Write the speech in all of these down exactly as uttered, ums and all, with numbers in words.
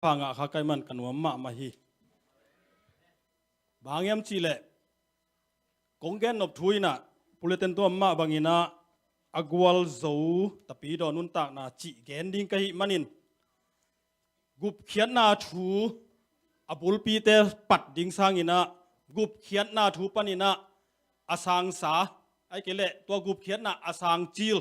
pha ngah kha ka hih man ka nuam mahmah hi. Bang hiam cihleh kong gen nop thu in ah, Pu Lian Ten Tuam mah bangin ah a gualzo Tapidaw nuntakna cih gen ding ka hih manin, gupkhiatna thu a bulpite pat ding sangin ah, gupkhiatna thu panin ah a sangsa, ahih kei leh tua gupkhiatna a sangcil,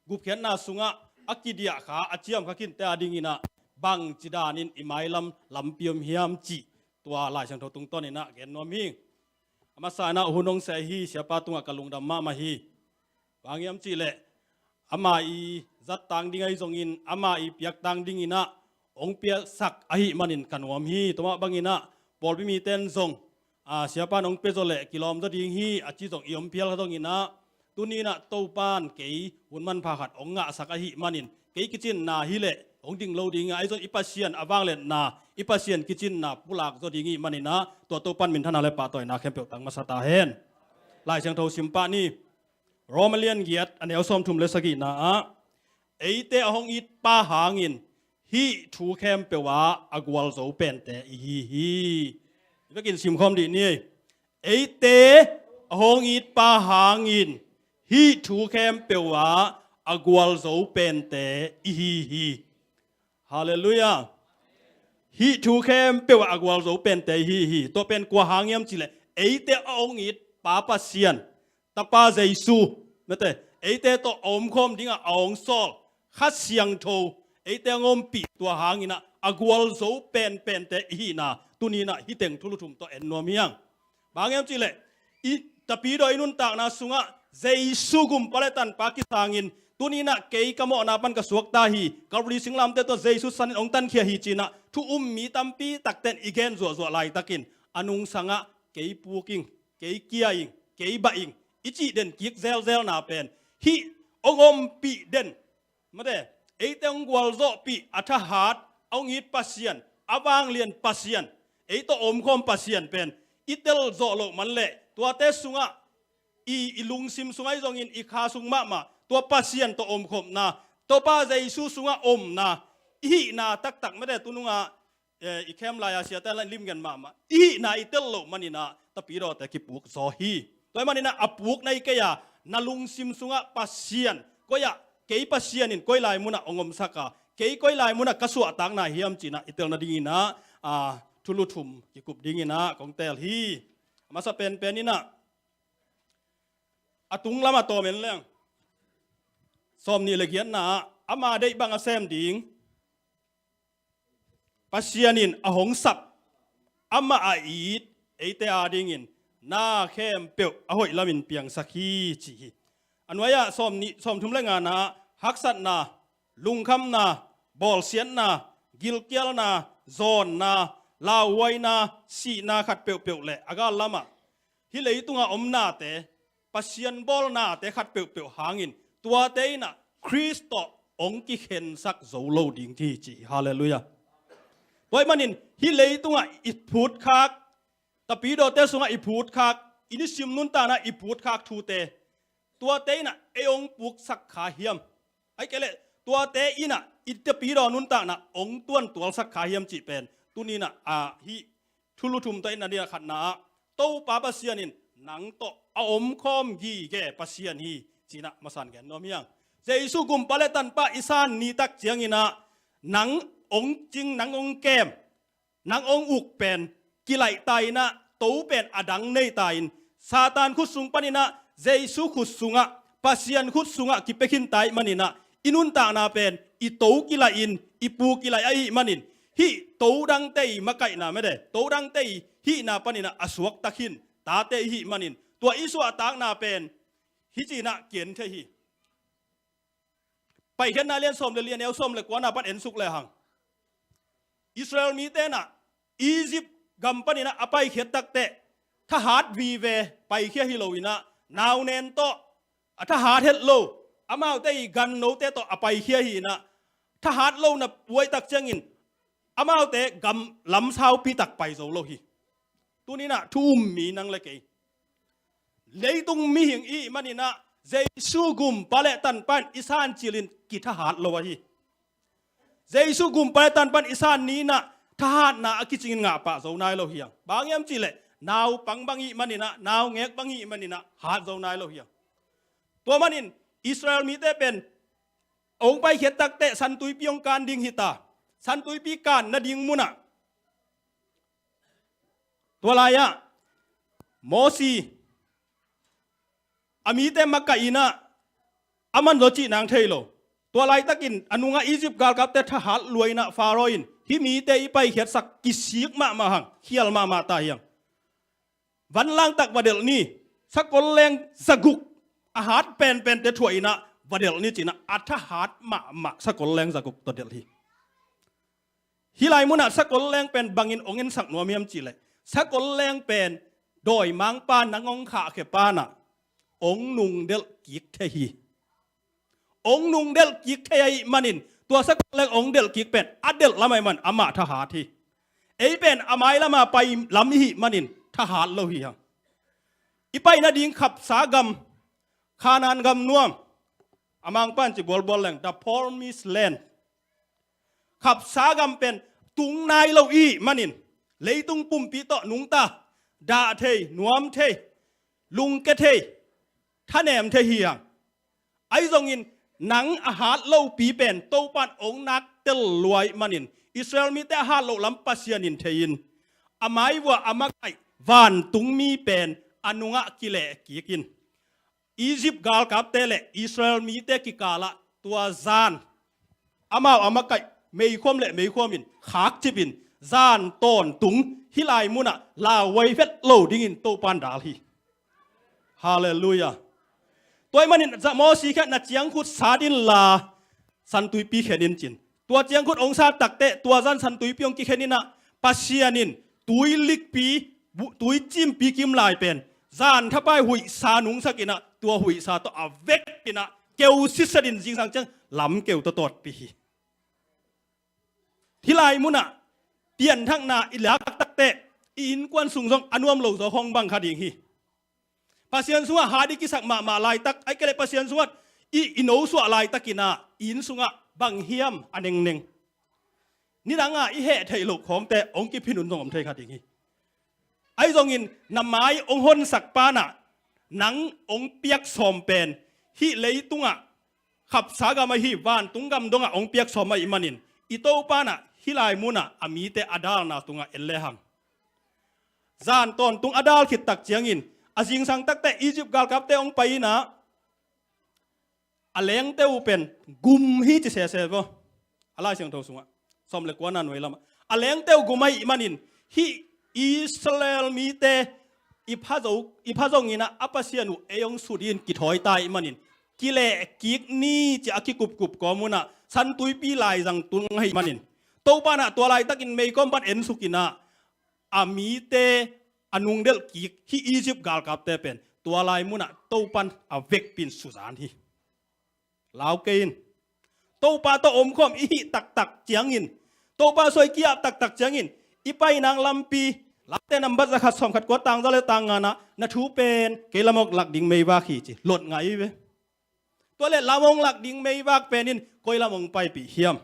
gupkhiatna sungah a kidiahkha, a ciamkha khinte a dingin ah bangci danin i mailam lampi om hiam cih tua Lai Siangtho tungtawnin ah gen nuam hi. A masa in ah hun hong seh hi, siapa tungah ka lungdam mahmah hi. Bang hiam cihleh ama i zattang ding ahi zongin, ama i piaktang dingin ah hong piaksak ahih manin ka nuam hi. Tua mah bangin ah pawlpi mite in zong, a, siapa in hong pia zaw leh kilawm zaw ding hi a ci zong i om phial kha zongin ah, tuni in ah Topa in kei hun manpha khat hong ngahsak ahih manin, kei kicinna hileh hong ding lo ding a, ahi zong i Pasian a vangliatna, i Pasian kicinna pulak zaw ding ahih manin ah, tua Topa in minthanna le pahtawina khempeuh tang masa ta hen. Lai Siangtho sim pah ni. Rom a lian giat, a neu sawmthum le sagihna ah, eite a hong it Pa hangin hih thu khempeuh ah a gualzo pente i hi hi. I vekin simkhawm dih ni. Eite a hong it Pa hangin hih thu khempeuh ah a gualzo pente i hi hi. Halleluiah. Hih thu khempeuh ah a gualzo pente i hi hi. Tua pen kua hang hiam cihleh, eite a hong it Pa Pasian, Tapa Jesu, mate, eite tawh a omkhawm dingah a hong sawl Kha Siangtho eite hong ompih, tua hangin ah a gualzo penpente i hihna tuni in ah hih teng thulu thum tawh en nuam hi hang. Bang hiam cihleh, i Tapidaw i nuntakna sungah Jesu gumpa le tanpa kisangin, tuni in ah kei ka mawhna pan ka suakta hi, Calvary singlamteh tawh Jesu sanin hong tankhia hi ci-in ah thu um mi tampi takte in i gen zuahzuah laitakin, a nungsangah kei puk ing, kei kia ing, kei bah ing i cih den kik zelzelna pen, hih hong ompih den, mate, eite hong gualzawhpih, a thahat, a hong it Pasian, a vanglian Pasian, ei tawh omkhawm Pasian pen i telzawh loh man leh, tuate sungah i, i lungsim sungah ahi zongin i kha sung mahmah tua Pasian tawh omkhopna, Topa Jesu sungah omna i hihna taktak, mate, tunungah, eh, i camp lai-a siate limgen mahmah i hihna i tel loh manin ah Tapidawte kipuk zaw hi. Tua ahih manin ah a pukna i kei a, na lungsim sungah Pasian koi ah, kei Pasian in koi lai munah hong omsak a, kei koi lai munah ka suahtakna hiam ci-in ah i tel nadingin ah, a, thulu thum kikup dingin ah kong teel hi. A masa penpen in ah, a tung lamah tawm en leng, sawmnih le giatna ah, ama deih bang a sem ding, Pasian in a hong sap, amah a it eite adingin na khempeuh a hoih lamin piangsak hi, ci hi. A nuai-ah sawmnih, sawmthum le ngana ah, haksatna, lungkhamna, bawlsiatna, gilkialna, zawnna, lauhuaina, sihna khat peuhpeuh le a gal lamah, hih leitungah om nate, Pasian bawl nate khat peuhpeuh hangin, tuate in ah Khrist tawh hong kikhensak zo lo ding hi, ci hi. Halleluiah. Tua ahih manin hih leitungah i phutkhak, Tapidawte sungah i phutkhak, i nisim nuntakna i phutkhak thute, tuate in ah ei hong puksak kha hiam? Ahih kei leh tuate in ah i Tapidaw nuntakna hong tuantualsak kha hiam cih pen tuni in ah, a, hih thulu thum tawh i na ding a khatna ah, Topa Pasian in nang tawh a omkhawm gige Pasian hi, ci-in ah masa-in gen nuam hi hang. Jesu gumpa le tanpa i san ni tak ciangin ah, nang hong cing, nang hong kem, nang hong uk pen kilaih ta in ah, to pen a dang nei ta in, Satan khut sung panin ah Jesu khut sungah, Pasian khut sungah kipia khin ta ahih manin ah, i nuntakna pen i to kilaih in, i pu kilaih ahih manin, hih to dangte i makaihna, mate, to dangte i hihna panin ah a suakta khin tate i hih manin, tua i suahtakna pen hih ci-in ah kigen thei hi. Paikhiatna lian sawm le li, a neu sawm le kuana pan ensuk lehang, Israel mite in ah Egypt gam panin ah a paikhiat takteh, thahat vive paikhia hi lo in ah, naunen tawh, a thahat het lo, amaute i gannote tawh a paikhia hi in ah, thahat lo na puai tak ciangin, amaute gam lam saupi tak pai zo lo hi. Tuni in ah thu um mi nang le kei, leitung mihing i hih manin ah, Jesu gumpa le tanpa in i san cil in kithahat lo ahi. Jesu gumpa le tanpa in i san ni in ah, thahatna a kicingin ngah pah zo nai lo hi hang. Bang hiam cihleh naupang bang ih maninah, naungek bang ih maninah hat zo nai lo hi hang. Tua manin Israel mite pen hong paikhiat takteh Santuipi hong kan ding hita. Santuipi kan nading munah tua lai-ah Mosi a mite makaih inah a man zaw cih nang thei lo. Tua laitakin a nungah Egypt galkapte thahat lua inah Pharaoh in hih mite i paikhiatsak kisik mahmah hang, khial mahmah ta hi hang. Van langtak va delh ni, sakol leng zaguk a hat penpente thuah inah va delh ni cinah a thahat mahmah sakol leng zaguk tawh delh hi. Hih lai munah sakol leng pen bangin hong ensak nuam hiam cihleh, sakol leng pen dawimangpa nang hong khahkhia panah hong nungdelh kik thei hi. Hong nungdelh kik thei ahih manin tua sakol leng hong delh kik pen a delh lam ahih man amah thahat hi. Ei pen a mailama pai lam ihih manin thahat lo hi hang. I pai nading khapsa gam, Khanaan gam nuam, a mangpan ci bualbual leng the promised land. Khapsa gam pen tung nai lo ihih manin leitung pumpi tawh nungta, dah thei, nuam thei, lungke thei, thanem thei hi hang. Ahi zongin nang a hat lopi pen Topan hong nak tel lua ahih manin Israel mite a hat loh lam Pasian in thei-in a maivua a makaih vantungmi pen a nungah kileh kik in Egypt galkapte le Israel mite kikalah tua zan amau a makaih meikhuam le meikhuam in khakcip in zan tawntung hih lai munah lauhuai vet lo dingin Topan dal hi. Halleluiah. Tua ahih manin Mosi khiatna ciangkhut sat inla Santuipi khen in cin. Tua ciangkhut hong sat takteh tua zan Santuipi hong kikhen inah Pasian in tui likpi, bu- tui cimpi kim lai pen zan thapai huihsa nungsak inah tua huihsa tawh a vek inah keu sitset in zingsang ciang lam keu tawh tawtpih hi. Hih lai munah pianthakna i lak takteh i innkuan sung zong a nuam lo zaw khong bang kha ding hi. Pasian sungah hat i kisak mahmah laitak, ahih kei leh Pasian sungah i, i nosuah laitakinah i inn sungah bang hiam a nengneng nidangah i heh theih loh khawngte hong kiphin un zong om thei kha ding hi. Ahi zongin na mai hong honsak panah nang hong piak sawm pen hih leitungah khapsa gam ahi vantung gam dongah hong piak sawm ahih manin i Topanah hih lai munah a mite a dalna tungah en lehang zan tawntung a dal khit tak ciangin a zingsang takteh Egypt galkapte hong pai inah a lengte uh pen gum hi ci sese vaw. A Lai Siangtho sungah sawm le kuana nuai lamah a lengte uh gum ahih manin hih Israel mite i pha zo, i pha zonginah a Pasian uh ei hong sut in kithawi ta ahih manin kileh kik ni ci a kikupkup kawm unah Santuipi laizang tung ahih manin Topanah tua laitakin meikawm pan ensuk inah a mite a nungdelh kik hih Egypt galkapte pen tua lai munah Topan a vekpin suzan hi. Lau kei in. Topa tawh omkhawm i hih taktak ciangin, Topa soi kiap taktak ciangin i painang lampi, Late nambat zakhat sawmkhat kua tangza le tangnganah na thu pen kei lam hong lak ding meivak hi ci lot ngai ve. Tua le lam hong lak ding meivak pen in koi lam hong paipih hiam?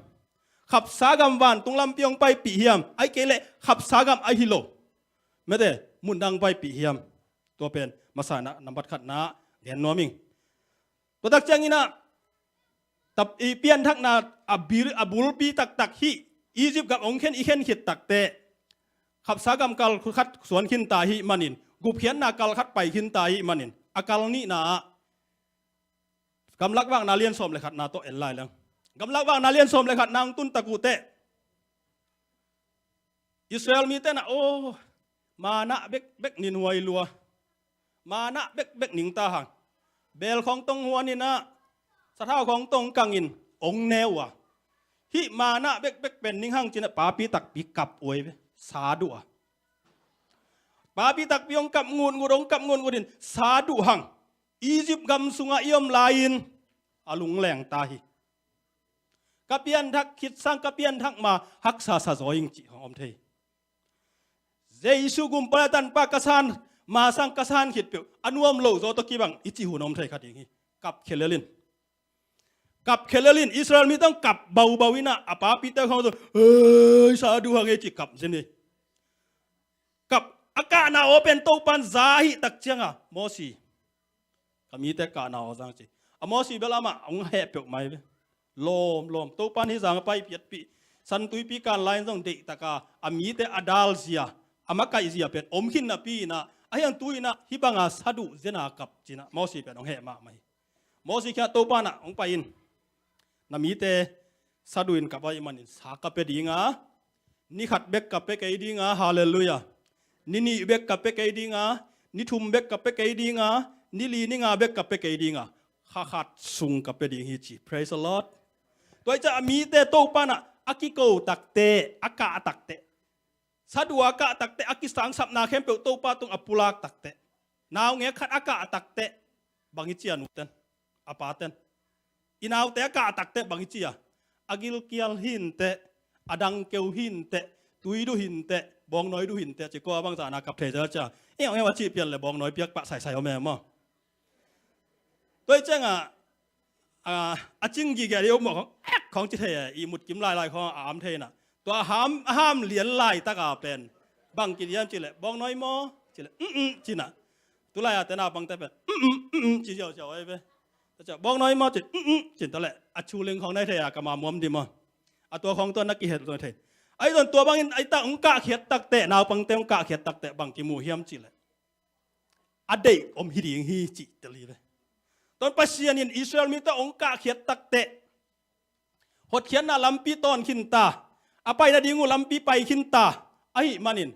Khapsa gam vantung lampi hong paipih hiam? Ahih kei leh khapsa gam ahi lo mete mundang paipih hiam? Tua pen masa inah nambat khatna gen nuam ing. Tua tak cianginah tap i pianthakna a bil a bulpi taktak hih Egypt gam hong khen i khen khit takteh khapsa gam kal khat suan khinta ahih manin gupkhiatna kal khat pai khinta ahih manin a kal nihna ah Gamlak Vakna lian sawm le khatna tawh en lai leng. Gamlak Vakna lian sawm le khatna hong tun tak uhteh Israel mite na aw, manna bekbek nin huai lua, manna bekbek ning ta hang, beel khawng tong huan inah sathau khawng tong kangin hong ne uh a, hih manna bekbek pen ning hang cinah papi takpi kap uh ei ve, sa duh a. Papi takpi hong kap ngutngut, hong kap ngutngut in sa duh hang Egypt gam sungah i om lai-in a lungleng ta hi. Ka pianthak khit sang ka pianthak ma haksa sa zaw ing cih hong om thei. Jesu gumpa le tanpa ka san ma sang ka san khit peuh a nuam lo zaw tawh kibang i cih hun om thei kha ding hi. Kap khia lel in. Kap khelel in, Israel mite hong kap baubau in ah, a papite khawng zong, "Ei, sa duh hang ei," ci kap zen hi. Kap, a kahna aw pen Topan za ahih tak ciangah, Mosi, ka mite kahna aw zang ci. A Mosi bel amah hong heh peuhmah hi ve. Lawm, lawm. Topan hih zang a pai piatpih, San Tuipi kan lai in zong deihtak a, a mite a dal zia, a makaih zia pen om khin napi in ah, ahi hang tu in ah hih banga sa duh zen a kap ci-in ah Mosi pen hong heh mahmah hi. Mosi kiangah Topan ah hong pai in, "Na mite sa duh in kap ahih manin sa ka pia ding a, ni khat bek ka pia kei ding a," halleluiah, "ni nih bek ka pia kei ding a, ni thum bek ka pia kei ding a, ni li ni nga bek ka pia kei ding a, kha khat sung ka pia ding hi," ci. Praise the Lord. Tua ahih ciang a mite Topan ah a kiko takteh, a kah takteh, sa duh a kah takteh, a kisangsapna khempeuh Topa tung a pulak takteh, naungek khat a kah takteh, bang hi ci a nuten, a paten? I naute a kah takteh bang hi ci a? A gilkial hi inteh, a dangkeu hi inteh, tui duh hi inteh, bawngnawi duh hi inteh ci. Kua bangzah na kap thei zel cia? Eng eng a cih pian le bawngnawi piak pah saisai om e maw? Tua ahih ciangah, a, a cing gige dih om maw khawng, ek khawng ci thei e, ihmut kim lailai khawng a am thei in ah. Tua a ham, a ham lian laitak a pen bang kidiam cih leh, "Bawngnawi maw?" cih leh, "Um, um," ci-in ah. Tulai a te naupangte pen, "Um, um, um, um," ci ziauziau ahi ve. Tua ciang, "Bawngnawi maw?" ci, "Um, um," ci-in, tua leh a thu ling khawng nai thei a, ka ma muam dim maw. A tua khawng tua na kihet zong thei. Ahi zong tua bangin, ahi tak hong kahkhiat takteh, naupangte hong kahkhiat takteh bang kimu hiam cih leh, a deih om hi ding hi cih tel hi ve. Tua Pasian in Israel mite hong kahkhiat takteh, hotkhiatna lampi tawn khin ta, a pai nading uh lampi pai khin ta, ahih manin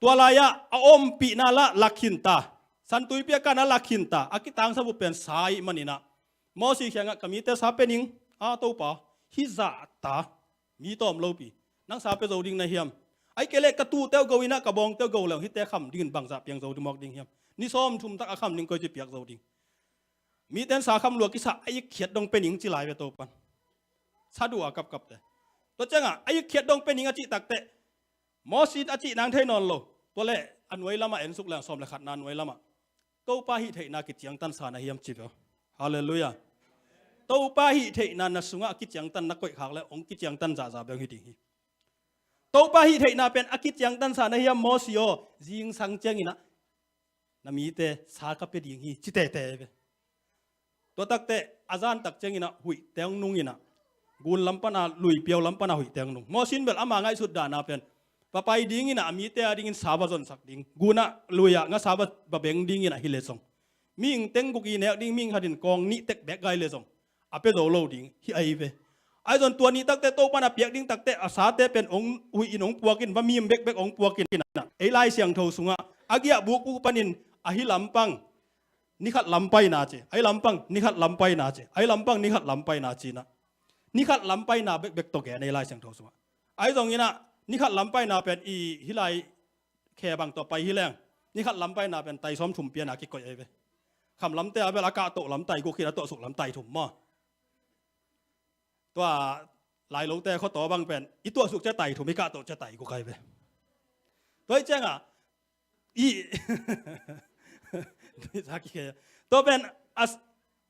tua lai-ah a ompihna lah lak khin ta, San Tuipi a kan a lak khin ta, a kitangsap uh pen sa ahih manin ah, Mosi kiangah, "Ka mite sa pia ning a, Topa, hih zahta, mi tawm lopi, nang sa pia zo ding na hiam? Ahih kei leh ka tuute uh go in ah, ka bawngte uh go leng, hihte kham dingin bangzah piang zo ding mawk ding hiam? Ni sawmthum tak a kham ding koici piak zo ding?" Mite in sa kham lua kisa, a ikkhiat dong pia ning ci lai ve Topan. Sa duh a kapkapte. Tua ciangah a ikkhiat dong pia ning a cih takteh, Mosi a cih nang thei nawn lo. Tua leh a nuai lamah ensuk leng, sawm le khatna nuai lamah, "Topa hih theihna kiciangtansa na hiam?" ci ve. Halleluiah. Topa hih theihna na sungah a kiciangtan na koihkhak leh hong kiciangtan zahzah bek hi ding hi. "Topa hih theihna pen a kiciangtansa na hiam, Mosi aw? Zingsang ciangin ah na mite sa ka pia ding hi," ci teitei ve. Tua takteh a zan tak ciangin ah huihte hong nung in ah, gun lam pan a, luipiau lam pan a huihte hong nung. Mosi in bel ama ngaihsut dan a pen, va pai dingin ah, a mite a dingin sa va zonsak ding, gun ah, lui ah ngasa va, va beng dingin ah, hi leh zong, mihing teng guk i nek ding, mihing khat in kawng nih tek bek gai leh zong, a pia zo lo ding hi ahi ve. Ahi zong tua ni takteh Topan a piak ding takteh, a sate pen hong, huih in hong puak in, va mim bekbek hong puak in ah, ei Lai Siangtho sungah a giahbuk uh panin, a hih lampang ni khat lampaina ci, a hih lampang ni khat lampaina ci, a hih lampang ni khat lampaina ci-in ah, ni khat lampaina bekbek tawh gen ei Lai Siangtho sungah. Ahi zongin ah ni khat lampaina pen i hih lai khe bang tawh pai hi leng, ni khat lampaina pen tai sawmthum pian a kikoih ahi ve. Kham lamte a bel a kahtoh lam tai guk hi-in, a tuahsuk lam tai thum maw. Tua Lailote khuataw bang pen i tuahsuk ciang tai thum, i kahtoh ciang tai guk ahi ve. Tua ahih ciangah i, tua pen a,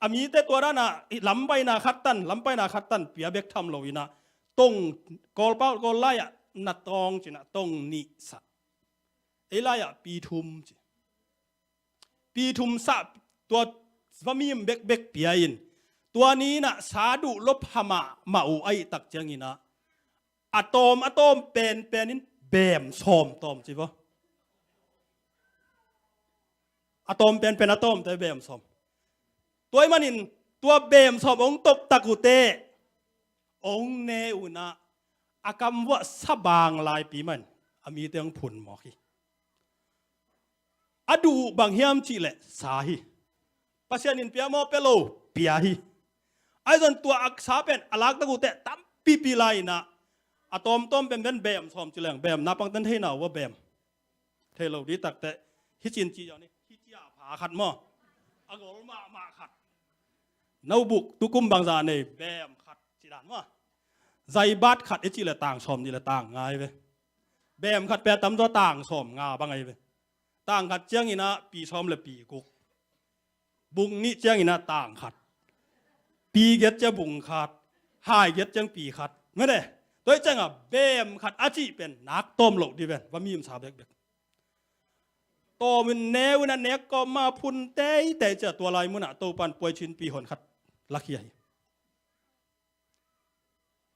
a mite tua dan ah i lampaina khat tan, lampaina khat tan pia bek tham lo in ah, tong, Kawlpau, Kawl lai-ah na tawng ci-in ah tong nih sah. Ei lai-ah pi thum ci. Pi thum sah, tua va mim bekbek pia in, tua ni-in ah sa duh lua pha mahmah uh ahih tak ciangin ah, a tawm, a tawm penpen in beem sawm tawm ci vo. A tawm penpen, a tawmte beem sawm. Tua ahih manin tua beem sawm hong toptak uh teh, hong ne uh in ah, a kam vuah sa bang laipi mah in a mite hong phun mawk hi. A duh uh bang hiam cih leh sa hi. Pasian in pia maw, pia lo, pia hi. Ahi zong tua a sa pen a laktak uh teh tampipi lai in ah, a tawmtawm penpen beem sawm ci leng, beem, naupangte'n thei na uh a beem. Thei lo dih takteh, hih ci-in ci zaw ni, hih ci-a pha khat maw, a gol mahmah khat. No buk tukum bangzah nei, beem khat ci dan maw. Zaibat khat i cih leh tang sawm nih leh tang nga ahi ve. Beem khat pen a tamzaw tang sawm nga bang ahi ve. Tang khat ciangin ah pi sawm leh pi guk. Bung nih ciangin ah tang khat. Pi giat ciang bung khat, hai giat ciang pi khat. Mene, tua hi ciangah beem khat a cih pen nak tawm loh dih ven, va mimsa bekbek. Tawm in neu in a nek kawm ma phun teitei ciah tua lai munah Topa in puai chinpi hon khat lakhia hi.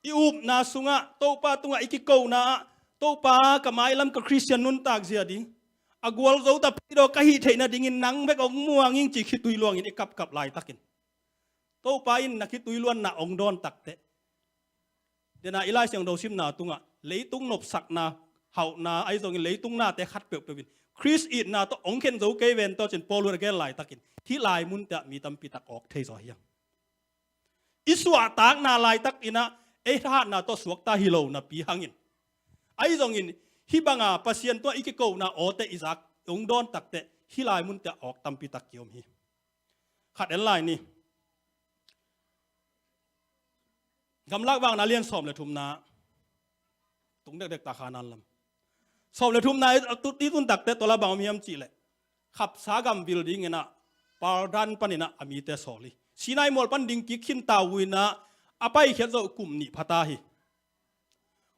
I upna sungah, Topa tungah i kikona ah, Topa ka mailam ka Khristian nuntak zia ding, a gualzo tapidaw ka hih theih nadingin nang bek hong muang ing ci khitui luangin i kapkap laitakin, Topa in na khitui luanna hong dawn takteh, dena i Lai Siangtho simna tungah leitung nopsakna, hauhna ahi zongin leitung nate khat peuhpeuh in Khrist itna tawh hong khen zo kei ven tawh cin Paul in a gen laitakin hih lai munte ah mi tampi tak awk thei zaw hiam? I suahtakna laitakinah ei thahatna tawh suakta hi lo napi hangin, ahi zongin hih banga Pasian tungah i kikona awte i zak hong dawn takteh hih lai munte ah awk tampi tak kiom hi. Khat en lai ni. Gamlak Vakna lian sawm le thumna tung dekdek ta, Khanan lam. Sawm le thumna i tun takteh tua la bang om hiam cihleh, khapsa gam vil dinginah Padan paninah a mite sawl hi. Sinai mual pan ding kik khin ta uh inah a paikhiat zawh kum nih phata hi.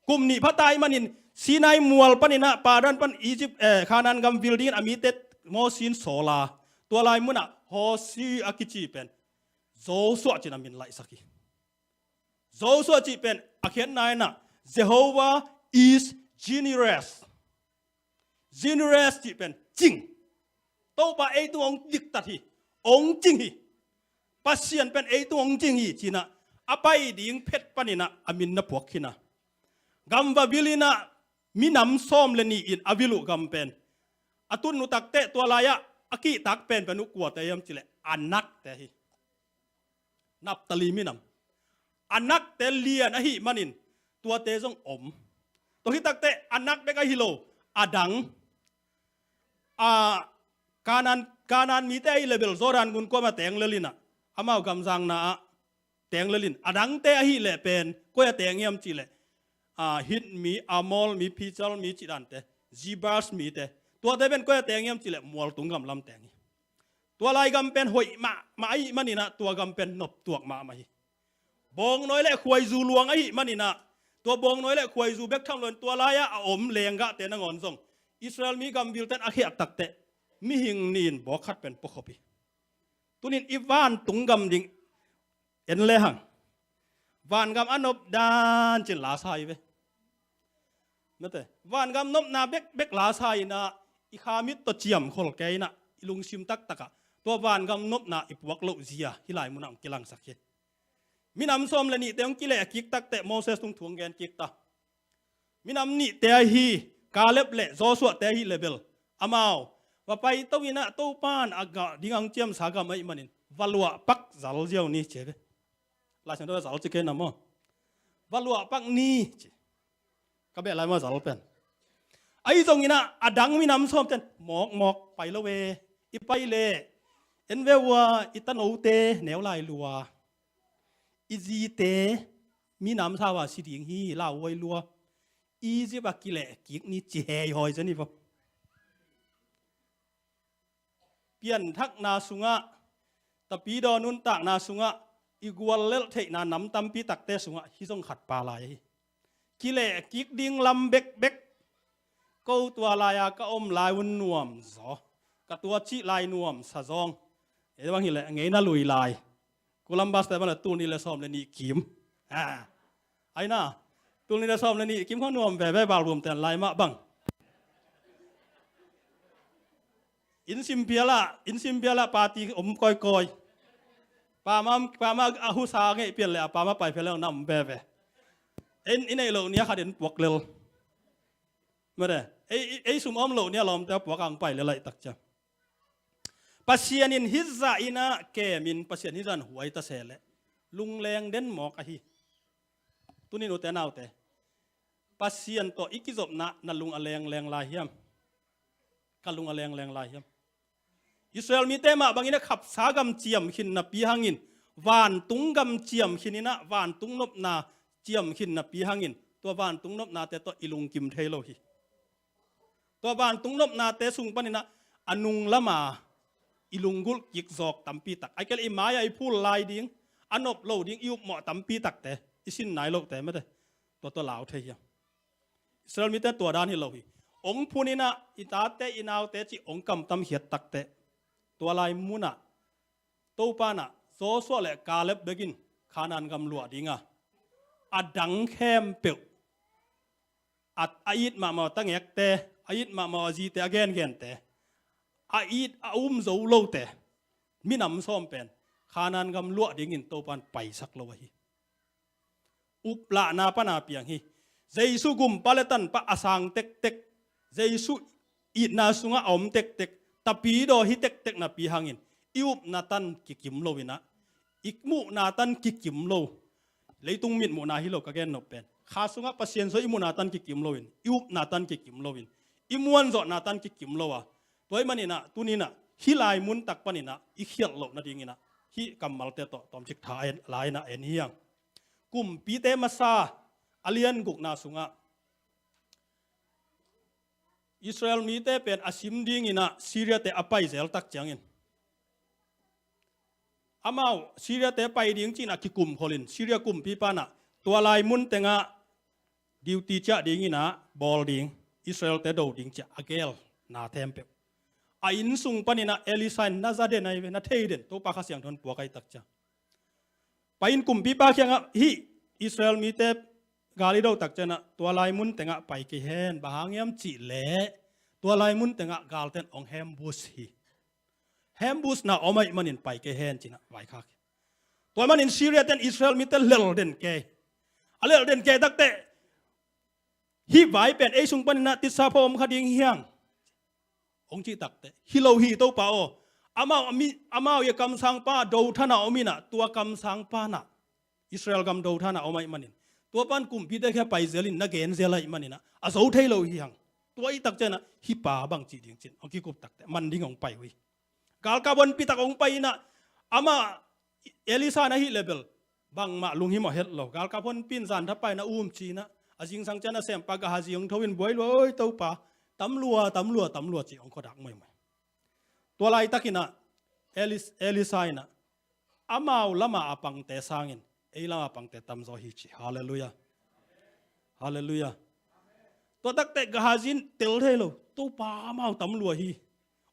Kum nih phata ahih manin Sinai mual paninah Padan pan Egypt, eh, Khanan gam vil dingin a mite Mosi in sawl a, tua lai munah Hosi a kici pen Joshua cin a min laihsak hi. Joshua cih pen a khiatna inah Jehovah is generous. Generous cih pen cing. Topa ei tung hong diktat hi, hong cing hi. Pasian pen ei tung hong cing hi cinah a pai ding phet paninah a min na puak khin a. Gam va vil inah minam sawm le nih in a vil uh gam pen a tun uh takteh tua lai-ah a kihtak penpen uh kuate hiam cihleh Anakte hi. Naphtali minam. Anakte lian ahih manin tuate zong om. Tua hi takteh Anak bek ahi lo, a dang, a, Kanan, Kanan mite ahi leh bel Jordan gun kuama teng lel inah, amau gamzangna ah teng lel in, a dangte ahih leh pen koi a teng hiam cihleh, a, Hit mi, Amor mi, Philistia mi cih dante, Jebus mite, tuate pen koi a teng hiam cihleh mualtung gam lam teng hi. Tua lai gam pen hoih mahmah ahih maninah tua gam pen noptuak mahmah hi. Bawngnawi le khuaizu luang ahih maninah tua bawngnawi le khuaizu bek tham loin tua lai-ah a om lenggahte nangawn zong Israel mi gam vilten a khiat takteh mihing nih in bawk khat pen puakhop hi. Tunin i vantung gam ding en lehang, vangam a nop dan cin lasa hi ve. Mete, vangam nopna bekbek lasa inah i kha mit tawh ciamkhol kei inah i lungsim taktakah tua vangam nopna i puak loh zia hih lai munah hong kilangsak hi. Minam sawm le nihte hong kileh kik takteh Moses tung thu hong gen kik ta. Minam nihte ahi Kaleb le Joshua te ahi leh bel amau va paito inah Topa in a gah ding a hong ciamsa gam ahih manin va luahpak zal ziau ni ci hi ve. Lai Siangtho ah zal ci kei na maw? Va luahpak ni ci. Ka beh lai maw zal pen? Ahi zonginah a dang minam sawmten mawkmawk pai lo e. I pai leh en ve ua, i tanote neu lai lua, i zite minam sau a si ding hi lauhuai lua. Egypt ah kileh kik ni ci heihawi zen hi vo. Pianthakna sungah, tapidaw nuntakna sungah, i guallelh theihna nam tampi takte sungah hih zong khat pha lai hi. Kileh kik ding lam bekbek. Ko tua lai-a ka om lai un nuam zaw, ka tua cih lai nuam sa zawng. Ei bang hileh ngei na lui lai. Kulam baste bang le tul nih le sawm le nih kim. Ha. Aina, tul nih le sawm le nih kim kha nuam veve, ballroom ten lai mah bang. Inn sim pial ah, inn sim pial ah party om kawikawi. Pama, pama a husa ngeih pial le a pama pai pial le na om veve. In, i neih loh ni a khat in puak lel. Mede, ei, ei, ei sum om loh ni a lawmte a puak ang pai lel laih tak cia. Pasian in hih zah inah kemin, Pasian hih zah in huai ta se leh lungleng den mawk ahi. Tunin ute naute, Pasian tawh i kizopna na lung a lengleng lai hiam? Ka lung a lengleng lai hiam? Israel mite mah bangin a khapsa gam ciam khin napi hangin, vantung gam ciam khin inah vantung nopna ciam khin napi hangin, tua vantung nopnate tawh i lungkim thei lo hi. Tua vantung nopnate sung paninah a nung lama i lunggulh kik zawk tampi tak. Ai kei le i mai-ah i phul lai ding, a nop lo ding i upmawh tampi takte, i sin nai lohte mate, tua tua lau thei hiam? Israel mite tua dan hi lo hi. Ong phun inah i tate i naute cih ong kamtam khiat takte, tua lai munah Topa inah Joshua le Caleb bekin Canaan gam luah dinga a dang khempeuh, a, a it mahmah a tangekte, a it mahmah a zite, a gengente, a it a um zo lote, minam sawm pen Canaan gam luah dingin Topa in paisak lo ahi. Uplahna pana piang hi. Jesu gumpa le tanpa a sang tektek, Jesu itna sungah a om tektek, tapidaw hi tektek napi hangin i upna tan kikim lo inah, i muhna tan kikim lo, leitung mitmuhna hi lo ka gennop pen, kha sungah Pasian sungah i muhna tan kikim loin, i upna tan kikim loin, i muanzawhna tan kikim lo a, tua ahih maninah tuninah hih lai muntak paninah i khialh loh nadinginah hih kammalte tawh tawmcik tha a en, lai inah en hiang. Kumpite masa a lian gukna sungah Israel mite pen a sim dinginah Syria-te a pai zel tak ciangin, amau Syria-te pai ding cinah kikumkholin Syria kumpipa inah tua lai mun tengah duty ciah dinginah bawl ding, Israel-te do ding ciah a gelna thempeuh. A inn sung paninah Elisha in na za den ahi ve, na thei den, Topa Kha Siangtho in puak ahi tak ciang. Pai-in kumpipa kiangah hih Israel mite gal i do tak cianah tua lai mun tengah pai kei hen, bang hang hiam cih leh tua lai mun tengah galten ong hembus hi. Hembusna om ahih manin pai kei hen cinah vaikhak hi. Tua ahih manin Syria ten Israel mite lel den kei. A lel den kei takte hih vai pen ei sung paninah titsa pho om kha ding hiang. Ong cih takte hi lo hi Topa aw. Amau, amau i a kamsangpa Dothan a om inah tua kamsangpa inah Israel gam Dothan a om ahih manin tua pan kumpite khia pai zelin na gen zel ahih maninah a zo thei lo hi hang. Tua ahih tak cianah hih pa bang cih ding cin ong kikup takte man ding ong pai uh hi. Galkap honpi tak ong pai inah amah Elisha na hih le bel bangmah lunghimawh het lo. Galkap honpi in zan thapai na um cinah a zingsang cianah sempa Gehazi ong tho in buai lua, oi Topa, tam lua, tam lua, tam lua cih ong khuadak muaimai. Tua laitakinah Elis-, Elisha inah amau lama a pangte sangin ei lama pangte tamzaw hi ci. Halleluiah. Halleluiah. Tua takte Gehazi in tel thei lo, Topa amau tam lua hi.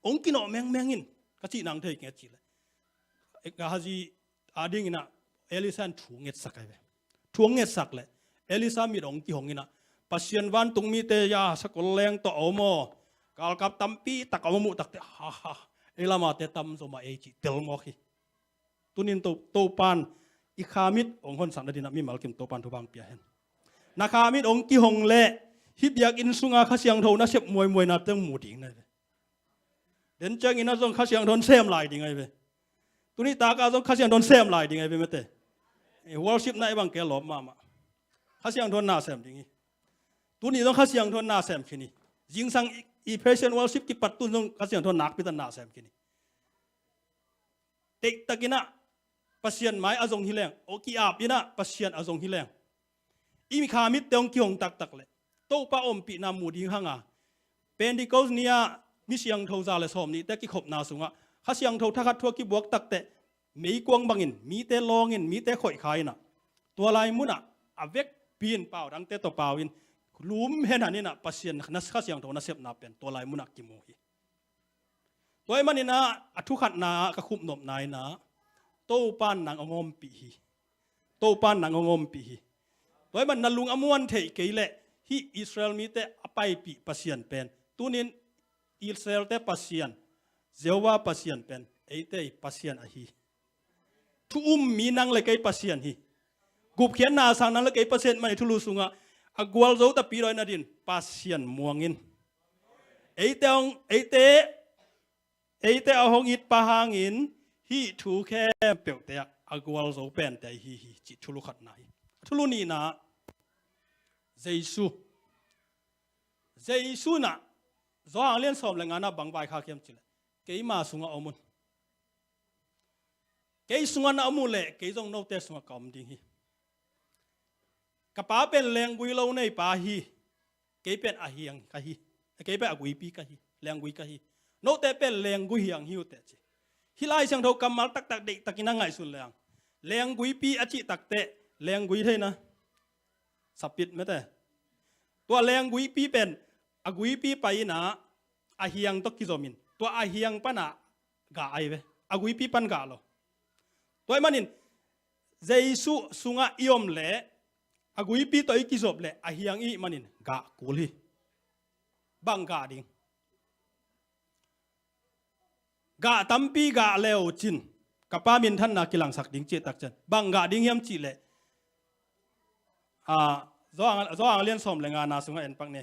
Ong kinawh mengmeng in ka cih nang thei keng a cih leh Gehazi a dinginah Elisha in thu ngetsak ahi ve. Thu ong ngetsak leh Elisha mit ong kihong inah Pasian vantung mite ya sakol leng tawh a om aw, galkap tampi tak a om a muh takte, ha ha, ei lamate tamzaw mah ei cih tel mawk hi. Tunin To, Topan i khamit ong honsak nadinah mimal kim Topan thupha ong pia hen. Na khamit ong kihong leh hih biakinn sunga Kha Siangtho nasep muaimuaina teng mu ding na hi ve. Den ciangin a zong Kha Siangtho in sem lai ding ahi ve. Tuni taka zong Kha Siangtho in sem lai ding ahi ve mate. Eh, worship na i bang ke lawp mahmah. Kha Siangtho in na sem ding hi. Tuni zong Kha Siangtho in na sem khin hi. Zingsang i, i praise and worship kipat tun zong Kha Siangtho in nakpi tak na sem khin hi. Teiktakinah Pasian mai a zong hi leng, aw ki-ap inah Pasian a zong hi leng, i kha mitte hong kihong taktak leh Topa ompihna mu ding hanga, Pentecost ni-ah mi siangtho za le sawm nihte kikhopna sungah Kha Siangtho thakhat thu a kibuak takteh meikuang bangin mite lawngin mite khoihkha inah tua lai munah a vekpi in pau dangte tawh pau in lum henhan inah Pasian na, Kha Siangtho nasepna pen tua lai munah kimu hi. Tua ahih maninah a thukhatna ah ka khupnopna inah Topa in nang hong ompih hi. Topa in nang hong ompih hi. Tua ahih manin na lung a muan theih kei leh hih Israel mite a paipih Pasian pen tunin Israelte Pasian, Jehovah Pasian pen eite i Pasian ahi. Thu um mi nang le kei Pasian hi. Gupkhiatna a sang nang le kei Pasian man i thulu sungah a gualzo tapi dawi nadin Pasian muang in. Eite hong, eite, eite a hong itpa hangin hih thu khempeuhte ah a gualzo pente ahi hi cih thulu khatna hi. Thulu nihna ah Jesu. Jesu inah Johan lian sawm le ngana bang vaikhak hiam cileh keima sungah om un. Kei sungah na om uh leh kei zong note sungah ka om ding hi. Ka Pa pen lenggui lo neipa hi. Kei pen a hiang ka hi. Kei pen a guipi ka hi. Lenggui ka hi. Note pen lenggui hiang hi uh teh ci. Hih Lai Siangtho kammal taktak deihtakin a ngaihsun leng Lengguipi a cih takteh, lenggui theina, sapit mete. Tua lengguipi pen a guipi pai inah a hiang tawh kizomin, tua a hiang panah gah ahi ve. A guipi pan gah lo. Tua ahih manin Jesu sungah i om leh a guipi tawh i kizop leh a hiang i hih manin gah kul hi. Bang gah ding? Gah tampi gah leucin ka Pa minthanna kilangsak ding cih takcian bang gah ding hiam cihleh, a, Johan, Johan lian sawm le nga na sungah en pak ni.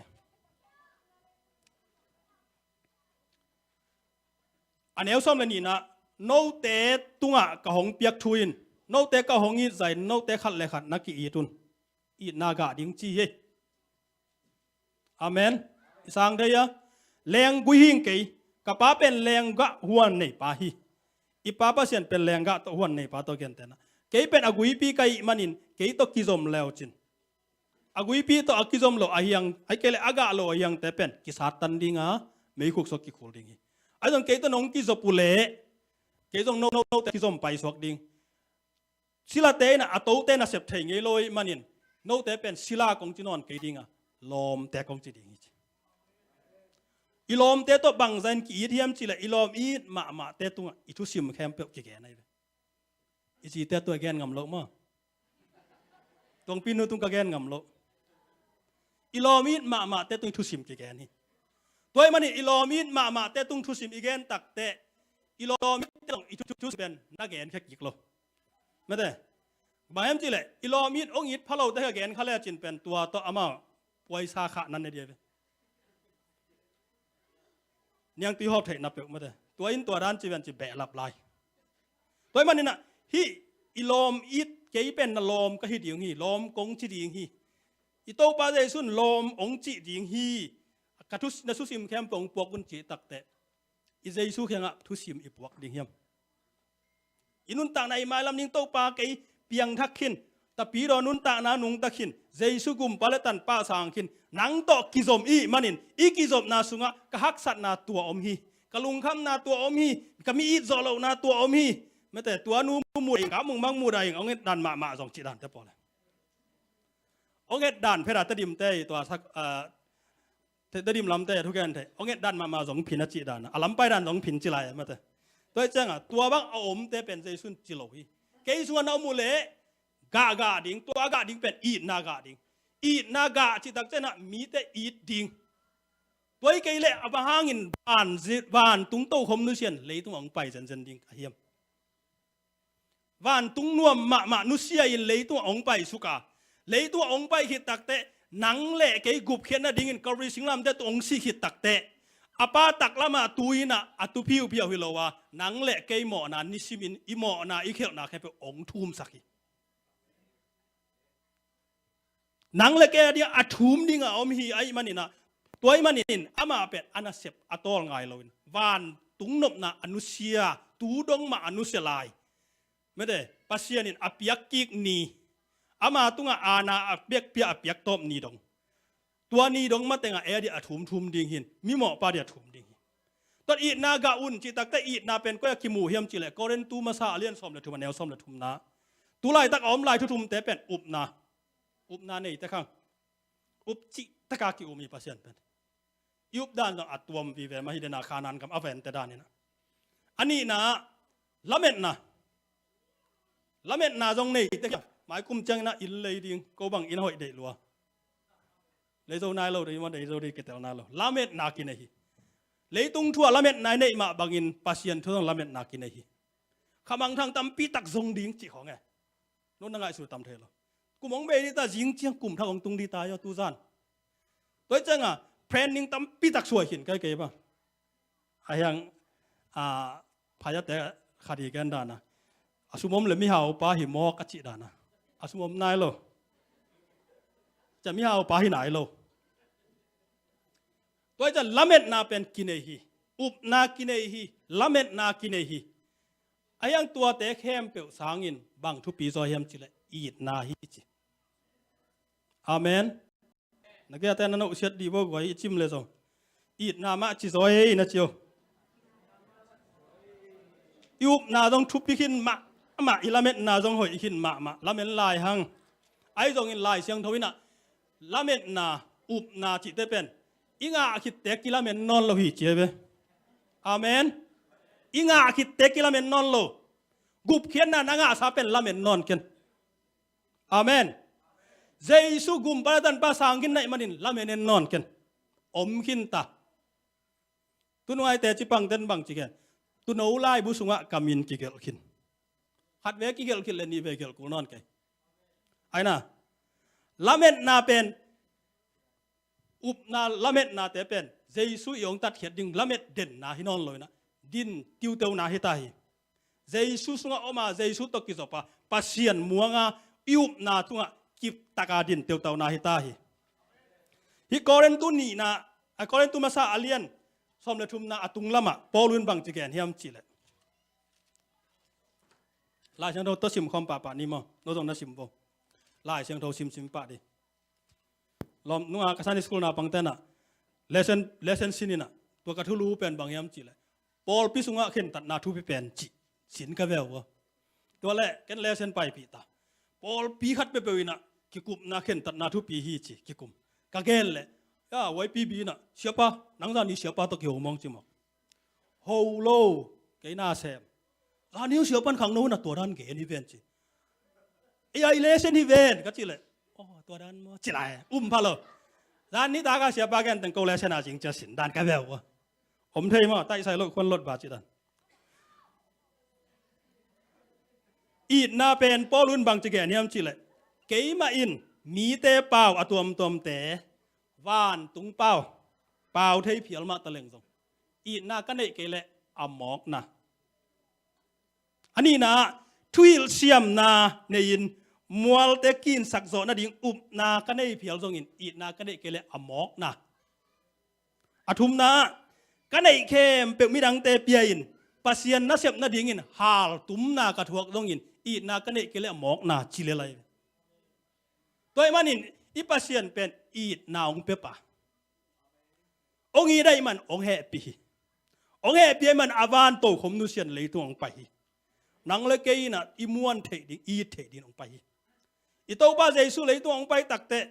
A neu sawm le nihna, note tungah ka hong piak thu in note ka hong it zahin note khat le khat na ki-it un. Itna gah ding ci hi. Amen. I sang thei a, lenggui hing kei, ka Pa pen lenggah huan neipa hi. I Pa Pasian pen lenggah tawh huan neipa tawh gentehna. Kei pen a guipi ka hih manin kei tawh kizom leucin. A guipi tawh a kizom lo a hiang, ahih kei leh a gah lo a hiangte pen kisattan dinga meikhuk sawk kikhul ding hi. Ahi zong kei tawh nong kizop uh leh kei zong no, no, note kizom paisuak ding. Silate inah a tote nasep thei ngei lo ahih manin note pen sila kong ci nawn kei dinga lawmte kong ci ding hi ci. I lawmte tawh bangzahin ki-it hiam cihleh i lawm it mahmahte tungah i thusim khempeuh kigen ahi ve. I cite tua i gen ngam loh maw? Tuangpi nu tung ka gen ngam loh. I lawm it mahmahte tung i thusim kigen hi. Tua ahih manin i lawm it mahmahte tung thusim i gen takteh i lawm itte tawh i thusim pen na gen khia kik lo. Mete, bang hiam cihleh i lawm it hong it phalote ka gen kha lecin pen tua tawh amau puaisa khah nan ne dia ve. Niangtui hawp theihna peuh mete. Tua in tua dan ci ven ci behlap lai. Tua ahih maninah hih i lawm it kei pen na lawm ka hi ding hi, lawm kong ci ding hi. I Topa Jesu in lawm hong cih ding hi. Ka thu, na thusim khempeuh hong puak un cih takteh i Jesu kiangah thusim i puak ding hiam? I nuntakna i mailam ding Topa kei piangthak khin, tapidaw nuntakna nungta khin, Jesu gumpa le tanpa sang khin, nang tawh kizom i hih manin i kizopna sungah ka haksatna tua om hi, ka lungkhamna tua om hi, ka mi it zawh lohna tua om hi. Mete, tua nu mudah in ka mungmang mudah in hong et dan mahmah zong cih dante pawl e. Hong et dan pheta Tedim te i tua sak, ah, Te, Tedim lamte thugen thei. Hong et dan mahmah zong phin a cih dana, a lampai dan zong phin ci lai a mate. Tua hi cianga tua bang a omte pen Jesu in ci lo hi. Kei sungah na om uh leh gah gah ding, tua gah ding pen itna gah ding. Itna gah cih tak ciangah mite it ding. Tua hi kei leh a bang hangin van zi-, vantung tokhom nusia in leitung a hong pai zenzen ding a hiam? Vantung nuam mahmah nusia in leitung a hong paisuk a, leitung a hong pai khit takteh, nang le kei gupkhiat nadingin Calvary singlamteh tawh hong si khit takteh, a pa taklamah tu-in ah a tu phiuphiau hi lo a, nang le kei mawhna nisimin i mawhna i khialhna khempeuh hong thumsak hi. Nang le kei a dingah a thum dingah a om hi ahih manin ah, tua ahih manin amah pen a nasep a tawl ngai loin vantung nopna a nusia, tu dong mah a nusia lai. Mate, Pasian in a piak kik ni, ama tungah aana a piakpia a piak tawp ni dong. Tua ni dong matengah ei a dingah a thum thum ding hi in, mimawhpa dingah a thum ding hi. Tua itna gah un cih takteh itna pen koi ah kimu hiam cihleh Korintu masa a lian sawm le thum a neu sawm le thumna. Tu laitak a om lai thu thumte pen upna. Upna neite khang. Up cih taka ki-um hi Pasian pen. I up dan zong a tuam vive mah hi dena Khanaan gam a vente dan inah. A nihna ah lametna. Lametna zong neite khang. Maikum ciang inah inn lei ding, ko bang inn hoih deih lua. Lei zo nai lo, dei mah dei zo dei kitel nai lo. Lametna kinei hi. Leitung thu ah lametna i neih mah bangin Pasian thu zong lametna kinei hi. Khamangthang tampi tak zong ding cih khawng e. Nong na ngaihsut tam thei lo. Kum hong bei dih ta, zing ciang kum thak hong tung dih ta aw tuzan. Tua hi cianga training tampi tak suai khin kai kei bang. A hiang, a, phayate khat hi gen dana. A sum om le mihaupa hi mawk a cih dana. A sum om nai lo. Cia mihaupa hi nai lo. Tua hi ciang lametna pen kinei hi. Upna kinei hi. Lametna kinei hi. A hiang tuate khempeuh sangin bang thupi zaw hiam cihleh itna hi ci. Amen. Na geite na nohsiat dih bo guai i cim le zong. Itna mah ci zaw hi na ci o. I upna zong thupi khin mah. Mah i lametna zong hoih khin mahmah, lamen lai hang. Ahi zongin Lai Siangtho in ah lametna, upna cihte pen i ngah khitte kilamen nawn lo hi ci hi ve. Amen. I ngah khitte kilamen nawn lo. Gupkhiatna na ngahsa pen lamen nawn ken. Amen. Jesu gumpa le tanpa sang khin na hih manin lamen en nawn ken. Om khin ta. Tunung aite cipangten bang ci gen? Tuuno laibu sungah ka min kigelh khin. Khat ve kigelh khin le nih ve gelh kul nawn kei. Aina, lametna pen, upna lametnate pen Jesu i hong tatkhiat ding lamet denna hi nawn lo in ah, din tiuteuna hi ta hi. Jesu sungah om a, Jesu tawh kizop a, Pasian muang a, i upna tungah kiptak a din tiuteuna hi ta hi. Hih Korintu nihna, a, Korintu masa a lian sawm le thumna a tung lamah Paul in bang ci gen hiam cih leh, Lai Siangtho tawh sim khawm pahpah ni maw? No zong na sim vo. Lai Siangtho simsim pah dih. Lawm nunga ka Sunday school naupangte in ah lesson, lesson sin in ah, tua ka thulu pen bang hiam cih leh, pawlpi sungah khentatna thupi pen cih sin ka ve uh a. Tua leh ken lesson paipih ta. Pawlpi khat peuhpeuh in ah kikupna khentatna thupi hi ci kikum. Ka gen leh, ya, Y P B in ah, "Siapa, nang zani siapa tawh kiho mawng," ci mawk. Ho lo, kei na sem. "Zani uh siapa in khangno in ah tua dan gen hi ven," ci. "Ei, ei lesson hi ven," ka cih leh, "Oh, tua dan maw?" ci lai, um pha lo. Zan nitak a siapa gen teng ko lesson a zing cia sin dan ka ve uh a. Om thei maw, taisai lo khuan lot ba ci dan. Itna pen Paul in bang ci gen hiam cih leh, keimah in mite pau a tuamtuamte, vantung pau, pau thei phial mah ta leng zong, itna ka neih kei leh a mawkna. A nihna ah, thuhilh siamna nei-in mualte kinsak zawh nading upna ka nei phial zongin itna ka neih kei leh a mawkna. A thumna ah, ka neih khempeuh midangte pia-in Pasian nasep nadingin haltumna ka thuak zongin itna ka neih kei leh a mawkna ci le lai. Tua ahih manin i Pasian pen itna hong pia pa. Hong it ahih man hong hehpih hi. Hong hehpih ahih man a van tokhom nusia-in leitung hong pai hi. Nang le kei in ah i muan theih ding, i it theih dingin hong pai hi. I Topa Jesu leitung hong pai takteh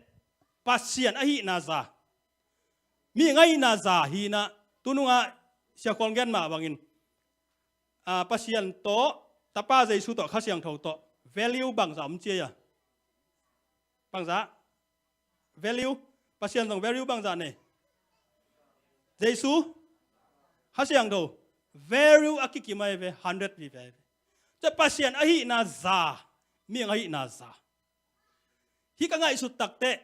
Pasian ahihna za, mihing ahihna za hi in ah, tunung ah Sia Khual gen mah bangin, a, Pasian tawh, Tapa Jesu tawh, Kha Siangtho tawh value bangzah om ci hiam? Bangzah? Value, Pasian zong value bangzah nei? Jesu, Kha Siangtho, value a kikim ahi ve, hundred vive ahi ve. Tua Pasian ahihna za, mihing ahihna za. Hih ka ngaihsut takteh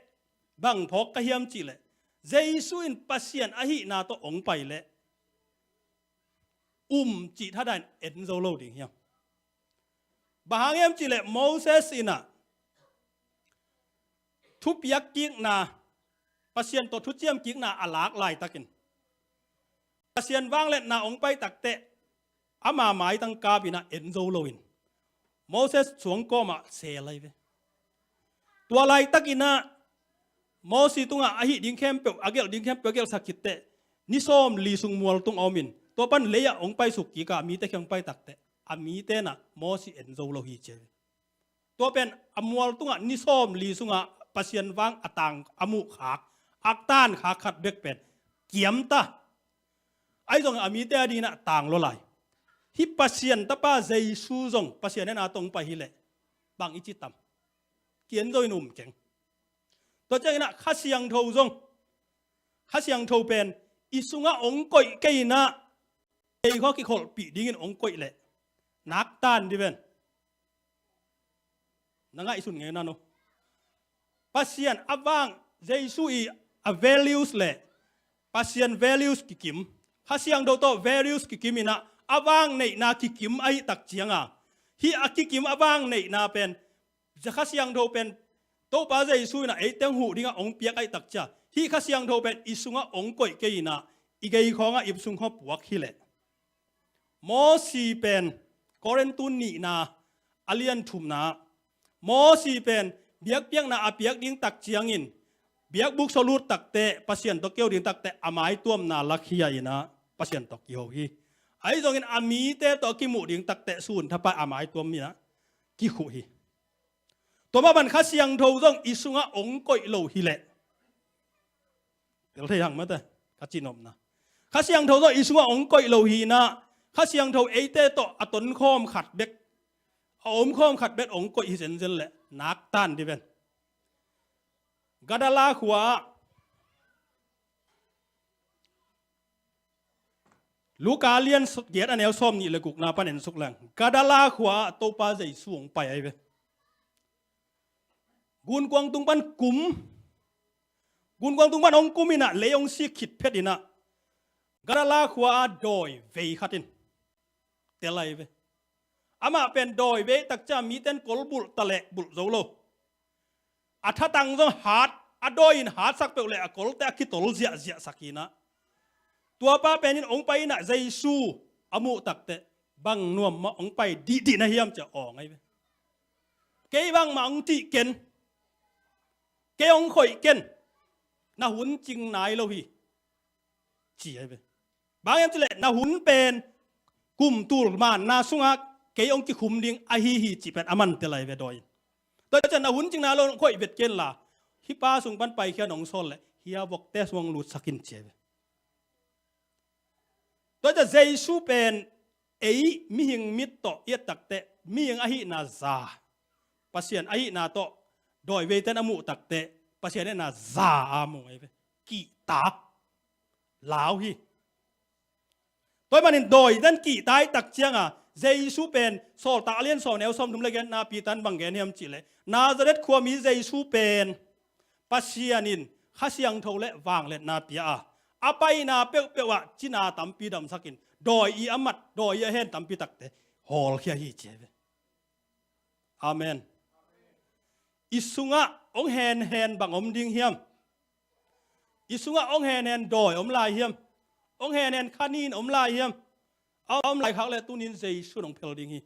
bang phawk ka hiam cih leh, Jesu in Pasian ahihna tawh hong pai leh um cih thadah in en zo lo ding hiam? Bang hang hiam cih leh Moses in ah thupiak kikna, Pasian tawh thuciam kikna a lak laitakin Pasian vangliatna hong pai takteh ama maitang kap in ah en zo loin Moses suang kawmah sel ahi ve. Tua laitakin ah Mosi tungah a hih ding khempeuh, a gelh ding khempeuh a gelhsak khitteh ni sawmli sung mual tung a omin, tua pan lei-ah hong paisuk kik a mite kiang pai takteh a mite in ah Mosi en zo lo hi ci ahi ve. Tua pen a mual tungah ni sawmli sungah Pasian vang a tang a muhkhak, a tankhak khat bek pen kiamta. Ahi zongin a mite adingin ah tang lua lai. Hih Pasian Tapa Jesu zong Pasian hehna tawh hong pai hileh bang i ci tam? Kian zo in um keng. Tua ciangin ah Kha Siangtho zong, Kha Siangtho pen i sungah hong koih kei in ah, kei khawng kikholhpih dingin hong koih leh naktan dih ven. Na ngaihsun ngei na no. Pasian a vang, Jesu i a values le Pasian values kikim, Kha Siangtho tawh values kikim in ah a vang neihna kikim ahih tak cianga, hih a kikim a vang neihna pen Kha Siangtho pen Topa Jesu in ah eite hong huh dingah hong piak ahih tak cia, hih Kha Siangtho pen i sungah hong koih kei in ah i gei khawngah i sung khaw puak hileh. Mosi pen Korintu nihna a lian thumna, Mosi pen biakpiakna a piak ding tak ciangin biakbuk sawlut takteh, Pasian tawh keu ding takteh a maituamna lakhia in ah Pasian tawh kiho hi. Ahi zongin a mite tawh a kimuh ding takteh sun thapai a maituam in ah kikhuh hi. Tua mah bang Kha Siangtho zong i sungah ong koih lo hileh, tel thei hang mate, ka cihnopna, Kha Siangtho zong i sungah ong koih lo hi inah, Kha Siangtho eite tawh a tonkhawm khat bek, a omkhawm khat bek ong koih hi zenzen leh naktan dih ven. Gadala khua-ah, Luka lian giat a neu sawm nih le gukna pan en suk leng, Gadala khua-ah Topa Jesu hong pai ahi ve. Gunkuang tung pan kum, gunkuang tung pan hong kum inah lei hong sik khit phet inah, Gadala khua-ah dawi vei khat in tel ahi ve. Amah pen dawi vei tak ciang mite in kol bulh ta leh bulh zo lo. A thatang zong hat, a dawi in hatsak peuh leh a kolte a kitol ziahziahsak hi inah, tuapa pen in hong pai inah Jesu a muh takteh, bang nuam mah hong pai dihdih na hiam ci-a awng ahi ve. Kei bangmah hong cih ken, kei hong khoih ken, na hun cing nai lo hi, ci ahi ve. Bang hiam cih leh na hun pen kum tul manna sungah kei hong kikhum ding ahi hi cih pen a man tel ahi ve dawi in. Tua ciang na hun cing nai lo, hong khoih vet ken la, hih pa sung pan paikhia in hong sawl leh hih a vokte sung hong lutsak in ci ahi ve. Tua ciang Jesu pen ei mihing mit tawh i et takteh mihing ahihna za, Pasian ahihna tawh dawi veite in a muh takteh Pasian ahihna za a mu ahi ve. Kihta lau hi. Tua ahih manin dawite in kihta ahih tak cianga Jesu pen Sawltak a lian sawm neu sawmthum le giatna Peter in bang gen hiam cih leh, Nazareth khuami Jesu pen Pasian in Kha Siangtho le vangliatna pia a, a paina peuhpeuh ah cina tampi damsakin dawi i a mat, dawi i a hen tampi takte hawlkhia hi ci ahi ve. Amen. I sungah hong henhen bang om ding hiam? I sungah hong henhen dawi om lai hiam? Hong henhen khanin om lai hiam? A om lai khak leh tunin Jesu in hong phel ding hi.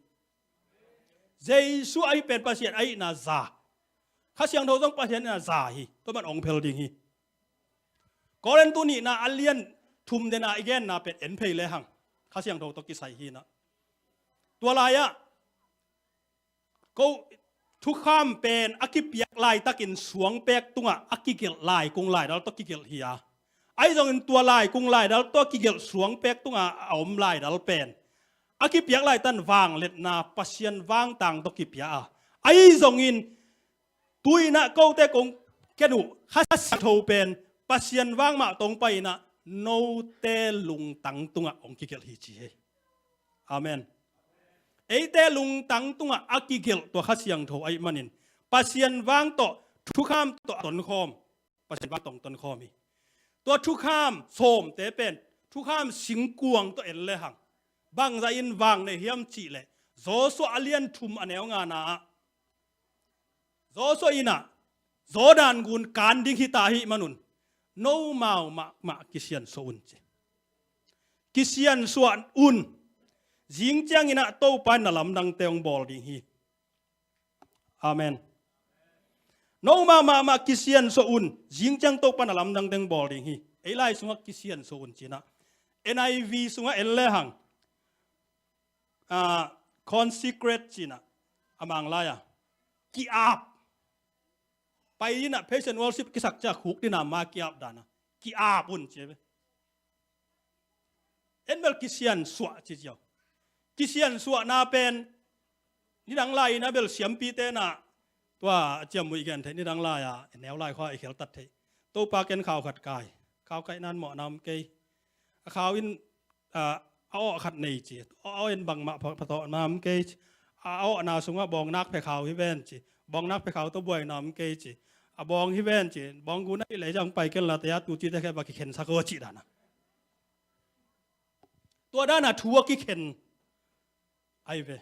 Jesu ahi pen Pasian ahihna za, Kha Siangtho zong Pasian ahihna za hi. Tua man hong phel ding hi. Korintu nihna a lian thum dena i genna pen en phei lehang, Kha Siangtho tawh kisai hi inah, tua lai-ah ko thukham pen a kipiak laitakin suangpek tungah a kigelh laikung laidal tawh kigelh hi a, ahi zongin tua laikung laidal tawh kigelh suangpek tungah a om laidal pen a kipiak laitan vangliatna Pasian vangtang tawh kipia a, ahi zongin tu-in ah kote kong ken uh Kha Siangtho pen Pasian vang mah tawh hong pai-in ah note lungtang tungah hong kigelh hi ci hi. Amen. Eite lungtang tungah a kigelh tua Kha Siangtho ahih manin Pasian vang tawh thukham tawh a tonkhawm, Pasian vang tawh hong tonkhawm hi. Tua thukham sawmte pen thukham singkuang tawh en lehang bangzah in vang nei hiam cih leh, Joshua a lian thum a neu ngana ah Joshua in ah Jordan gun kan ding hita ahih manun nomau mahmah kisiansuah un ci. Kisiansuah un. Zing ciangin ah Topa in na lamdangte hong bawl ding hi. Amen. Nomau mahmah kisiansuah un. Zing ciang Topa in na lamdangte hong bawl ding hi. Ei lai sungah kisiansuah un ci-in ah N I V sungah en lehang, ah, consecrate ci-in ah a Mang lai-a ki-ap. Pai-in ah praise and worship kisak ciang khukdina ma ki-ap dana ki-ap un ci ve. En bel kisiansuah ci ziau. Kisiansuahna pen nidang lai-in ah bel siampite in ah tua a ciamnuih gen theih, nidang lai-a neu lai khua i kheltat theih. Topa, ken khau khat kai. Khau kaihna in mawhna om kei. A khau in a, a awh khat nei ci. A awh in bangmah pha-, phatawhna om kei ci. A, a awhna sungah bawngnak phe khau hi ven ci. Bawngnak phe khau tawh buaina om kei ci. A bawng hi ven ci. Bawng gun a i lei zang pai ken la te a tu cite khe va kikhensak aw cih dana. Tua dana thu a kikhen ahi ve.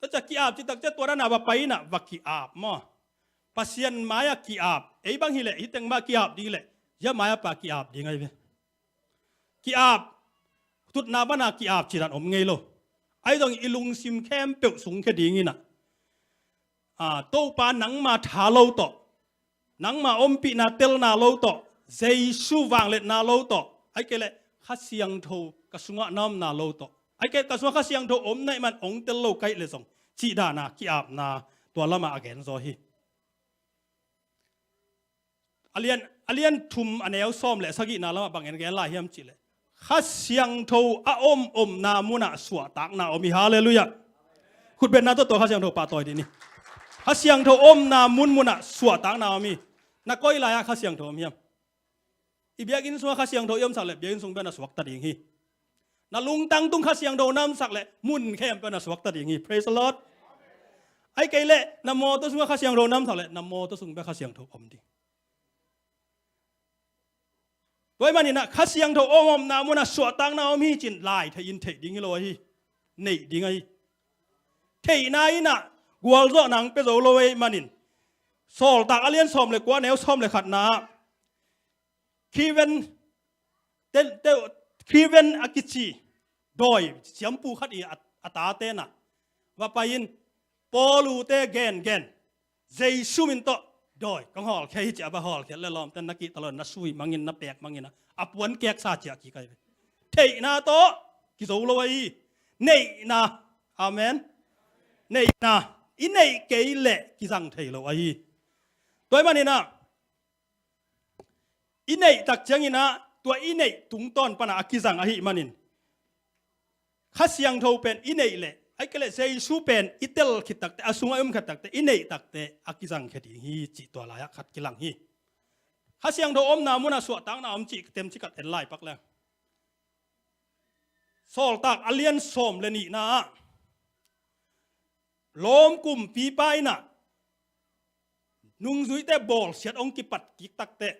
Tua ciang ki-ap cih tak ciang tua dana va pai-in ah va ki-ap maw. Pasian mai-ah ki-ap. Ei bang hileh hih teng mah ki-ap ding leh hih mai-ah pa ki-ap ding ahi ve. Ki-ap, tutna pana ki-ap cih dan om ngei lo. Ahi zongin i lungsim khempeuh sungkhia dingin ah, a, Topa nangma tha lo tawh, nangma ompihna telna lo tawh, Jesu vangliatna lo tawh, ahih kei leh Kha Siangtho ka sungah na omna lo tawh, ahih kei leh ka sungah Kha Siangtho omna ahih man hong tel lo ka hih leh zong cih dana ki-apna tua lamah a gen zaw hi. A lian, a lian thum a neu sawm le sagihna lamah bang en gen lai hiam cihleh, Kha Siangtho a om omna munah suahtakna om hi. Halleluiah. Khutbetna tawh tua Kha Siangtho pahtawi dih ni. Kha Siangtho omna munmunah suahtakna om hi. Na koi lai-ah Kha Siangtho om hiam? I biakinn sungah Kha Siangtho i omsak leh biakinn sung bia na suakta ding hi. Na lungtang tung Kha Siangtho na omsak leh mun khempeuh na suakta ding hi. Praise the Lord. Ahih kei leh na mawtaw sungah Kha Siangtho na omsak leh na mawtaw sung bia Kha Siangtho om ding. Tua ahih maninah Kha Siangtho om omna munah suahtakna om hi cin lai thei in theih ding hi lo ahi. Neih ding ahi. Theihna innah gualzawhna ang pia zo lo ahih manin, Sawltak a lian sawm le kua neu sawm le khatna ah Kevin, te, te, Kevin a kici dawi siampu khat i a, a tate nah va pai-in, Paul ute gengen, Jesu min tawh dawi kong hawlkhia hi ci-a va hawlkhiat le lawmte na kihta lo-in na sui mangin na pek mangin a, a puan keksa ciah kik ahi ve. Theihna tawh kizo lo ahi. Neihna. Amen. Neihna. I neih kei leh kizang thei lo ahi. Tua ahih maninah i neih tak cianginah tua i neih tungtawn pana a kizang ahih manin, Kha Siangtho pen i neih leh, ahih kei leh Jesu pen i tel khit takte, a sungah i um khit takte, i neih takte a kizang khia ding hi cih tua lai-ah khat kilang hi. Kha Siangtho omna munah suahtakna om cih temcik khat en lai pak leng. Sawltak a lian sawm le nihna ah Rom kumpipa innah nungzuite bawlsiat hong kipat kik takte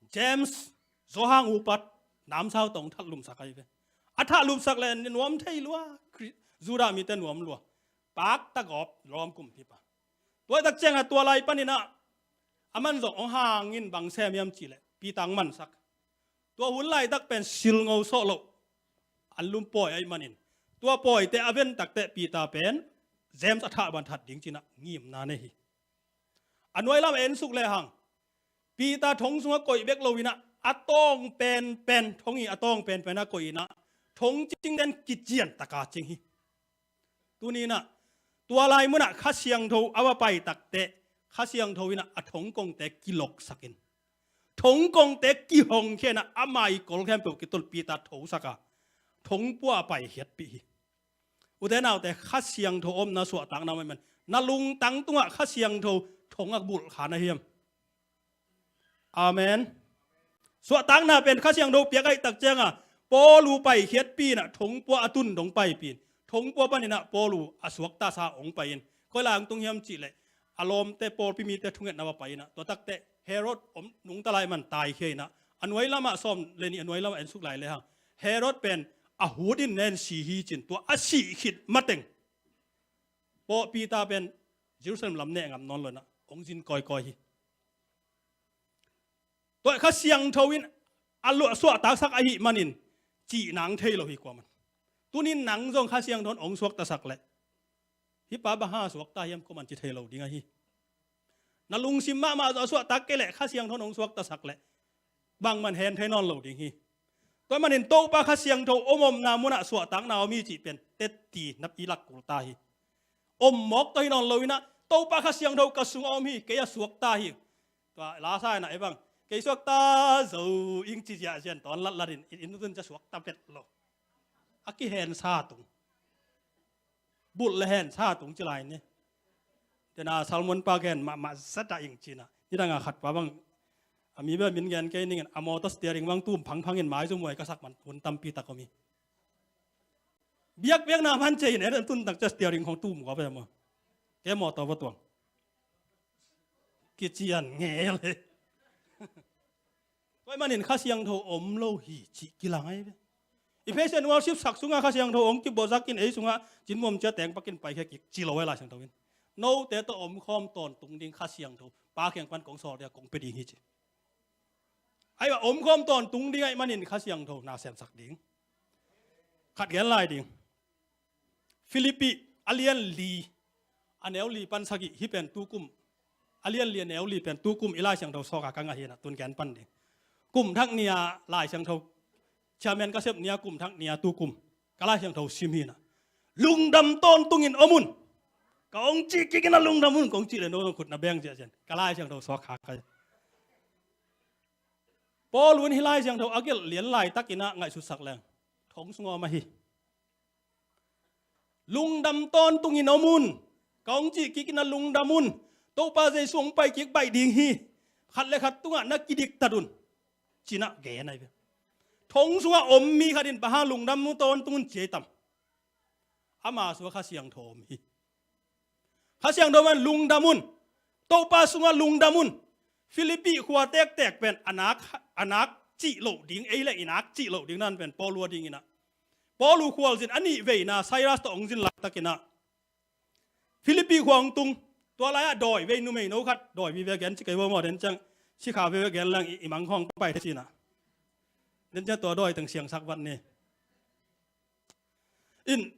James, Johan upat namsau tawh hong thatlumsak ahi ve. A thatlumsak le nuam thei lua, Kri-, Judah mite nuam lua. Pakta gawp Rom kumpipa. Tua tak ciangah tua lai paninah a man zong hong hangin bang sem hiam cihleh Peter hong mansak. Tua hun laitak pen silngo sawh loh an lum pawi ahih manin, tua pawite a ven takte Peter pen James a thah bang that ding cinah ngimna nei hi. A nuai lam a en suk lehang Peter thong sungah koih bek loinah a tawng penpen, thong i a tawng penpen a koih inah thong cingten kician taka cing hi. Tuninah tua lai munah Kha Siangtho a va pai takte Kha Siangtho innah a thongkongte kiloksakin, thongkongte kihongkhia inah a maikol khempeuh kitun Peter thosaka thongpua a paikhiatpih hi. Ute naute, Kha Siangtho omna suahtakna om ahih man na lungtang tungah Kha Siangtho thong a bulhkha na hiam? Amen. Suahtakna pen Kha Siangtho piak ahih tak cianga Paul uh paikhiatpih inah thongpua a tun dong paipih in, thongpua paninah Paul uh a suakta sa hong pai in, koi lai hong tung hiam cihleh a lawmte pawlpi mite thungetna va pai inah, tua takte Herod om nungta lai man taikhia inah, a nuai lamah sawm le nih a nuai lamah en suk lai lehang Herod pen a hut in nen si hi cin, tua a sih khit mateng Paul, Peter pen Jerusalem lam neh ngam nawn lo inah hong zin kawikawi hi. Tua Kha Siangtho in a luah suahtaksak ahih manin cih nang thei lo hi kuaman. Tunin nang zong Kha Siangtho in hong suaktasak leh hih pa bang hang a suakta hiam kuaman ci thei lo ding ahi. Na lungsim mahmah zong a suahtak kei leh Kha Siangtho in hong suaktasak leh bangman hen thei nawn lo ding hi. Tua ahih manin Topa Kha Siangtho om omna munah suahtakna om hi cih pen tetti nap i lak kul ta hi. Om mawk tawh hi nawn lo inah Topa Kha Siangtho ka sungah om hi, kei a suakta hi. Tua lasa inah ei bang kei suakta zo ing ci ziahziah in tawn latlatin in, in tun cia suakta pet lo. A kihensa tung. Bulh le hensa tung ci lai ni. Tena Salmon pa gen mahmah zata ing cinah, nidanga khat pa bang a mi bia min gen kei ningin a mawtaw steering bang tum phangphangin maizu muai ka sak man hun tampi tak om hi. Biakpiakna man cei in en tun tak cia steering khong tum kua pe maw? Kei mawtaw va tuang. Kician ngel hi. Tua ahih manin Kha Siangtho om lo hi cih kilang ahi ve. Ephesian worship sak sungah Kha Siangtho hong kibuakzakin ei sungah cinmuam cia teng pakin paikhia kik ci lo ahi Lai Siangtho in. Note tawh omkhawm tawntung ding Kha Siangtho Pa kiang pan kong sawl dia kong pia ding hi ci. Ahi a omkhawm tawntung ding ahih manin Kha Siangtho na semsak ding. Khat gen lai ding. Philippi a lian li a neu li pan sagih, hih pen tukum, a lian li a neu li pen tukum i Lai Siangtho sawka ka ngah hinah tun gen pan ding. Kum thak nia Lai Siangtho chairman ka sep nia kum thak nia tukum ka Lai Siangtho sim hinah. Lungdam tawntungin om un. Ka hong cih kik in a lungdam un, ka hong cih leh no khut na beng ziahziah in. Ka Lai Siangtho suak kha ka hi. Paul in hih Lai Siangtho a gelh lian laitakin ah ngaihsutsak leng thong sungah om ahi. Lungdam tawntungin om un. Ka hong cih kik in a lungdam un. Topa Jesu hong pai kik baih ding hi. Khat le khat tungah na kidiktat un, ci-in ah gen ahi ve. Thong sungah om mi khat in bang hang lungdam tawntungin ci ahi tam? Ama sungah Kha Siangtho om hi. Kha Siangtho man lungdam un. Topa sungah lungdam un. Philippi khua tektek pen a nak, a nak cih loh ding, ei le i nak cih loh ding nan pen Paul uh a dingin ah, Paul uh khualzin a nih veina Silas tawh hong zin laitakin ah Philippi khua hong tung. Tua lai-ah dawi vei numei no khat, dawi vive gen ci kei vo maw, den ciang sikha vive gen leng i, i mang khawng pai thei ci-in ah. Den ciang tua dawi teng siangsak vat ni. In,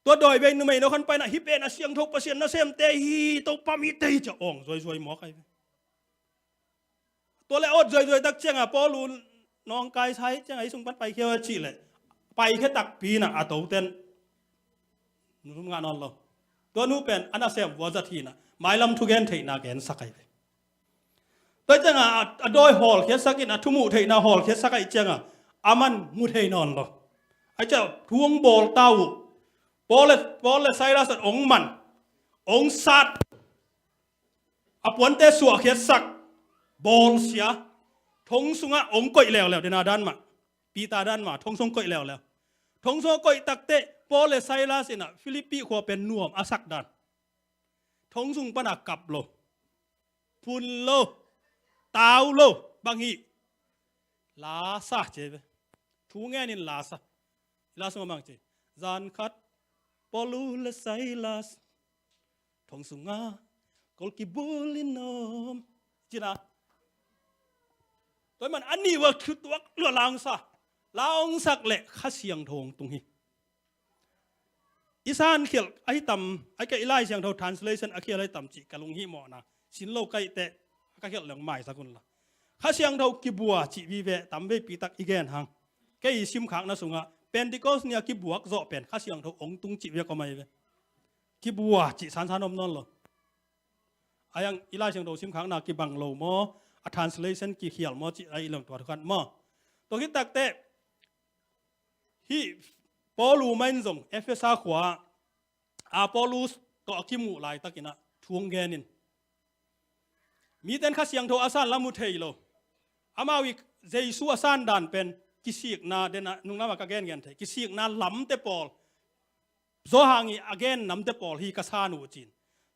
tua dawi vei numei no khan pai-in ah, hih pen a siangtho Pasian nasemte hi, Topa mite hi, ci-a awng zuaizuai mawk ahi ve. Tua le awt zuaizuai tak ciangah Paul uh nawngkai sa hi ciangah, hih sung pan paikhia uh a cih leh, paikhia takpi in ah a toten nunum ngah nawn lo. Tua nu pen a nasem vua zat hi-in ah mailam thugen theihna gensak ahi ve. Tua ciangah a, a dawi hawlkhiatsak in, a thumuh theihna hawlkhiatsak ahih ciangah aman mu thei nawn lo. Ahih ciangah thu hong bawl ta uh. Paul le, Paul le Silas in hong man, hong sat, a puante suahkhiatsak, bawlsia, thong sungah hong koih leuleu, dena dan mah, Peter dan mah, thong sung hong koih leuleu. Thong sung hong koih takteh Paul le Silas in ah Philippi khua pen nuam a sak dan. Thong sung pan a kap lo, phun lo, tau lo, bang hih? Lasa ci ahi ve. Thu ngenin lasa. Lasa bang ci? Zan khat Paul uh le Silas thong sungah kol kibulin om, ci-in ah. Tua ahih man a nih vua thu tuak lua la hong sa. La hong sak leh Kha Siangtho hong tung hi. I san khialh ahi tam, ahih kei leh i Lai Siangtho translation a khial ahi tam cih ka lunghimawhna sin lo ka hih teh, ka khialh leng maisak un la. Kha Siangtho kibua cih vive tam veipi tak i gen hang. Kei i simkhakna sungah Pentecost ni-a kibuak zawh pen Kha Siangtho hong tung cih vive ka om ahi ve. Kibua cih sansan om nawn lo. A yang i Lai Siangtho simkhakna kibang lo maw, a translation kikhial maw cih ahi leng tua thu khat maw. Tua khit takteh hih Paul uh mah in zong Efesa khua-ah Apollos tawh a kimuh laitakin ah thu hong genin, mite in Kha Siangtho a san la mu thei lo. Amau i Jesu a san dan pen kisikna, dena nunglam ah ka gengen thei, kisikna lamte pawl, Johan i a gen namte pawl hi ka san uh, ci-in.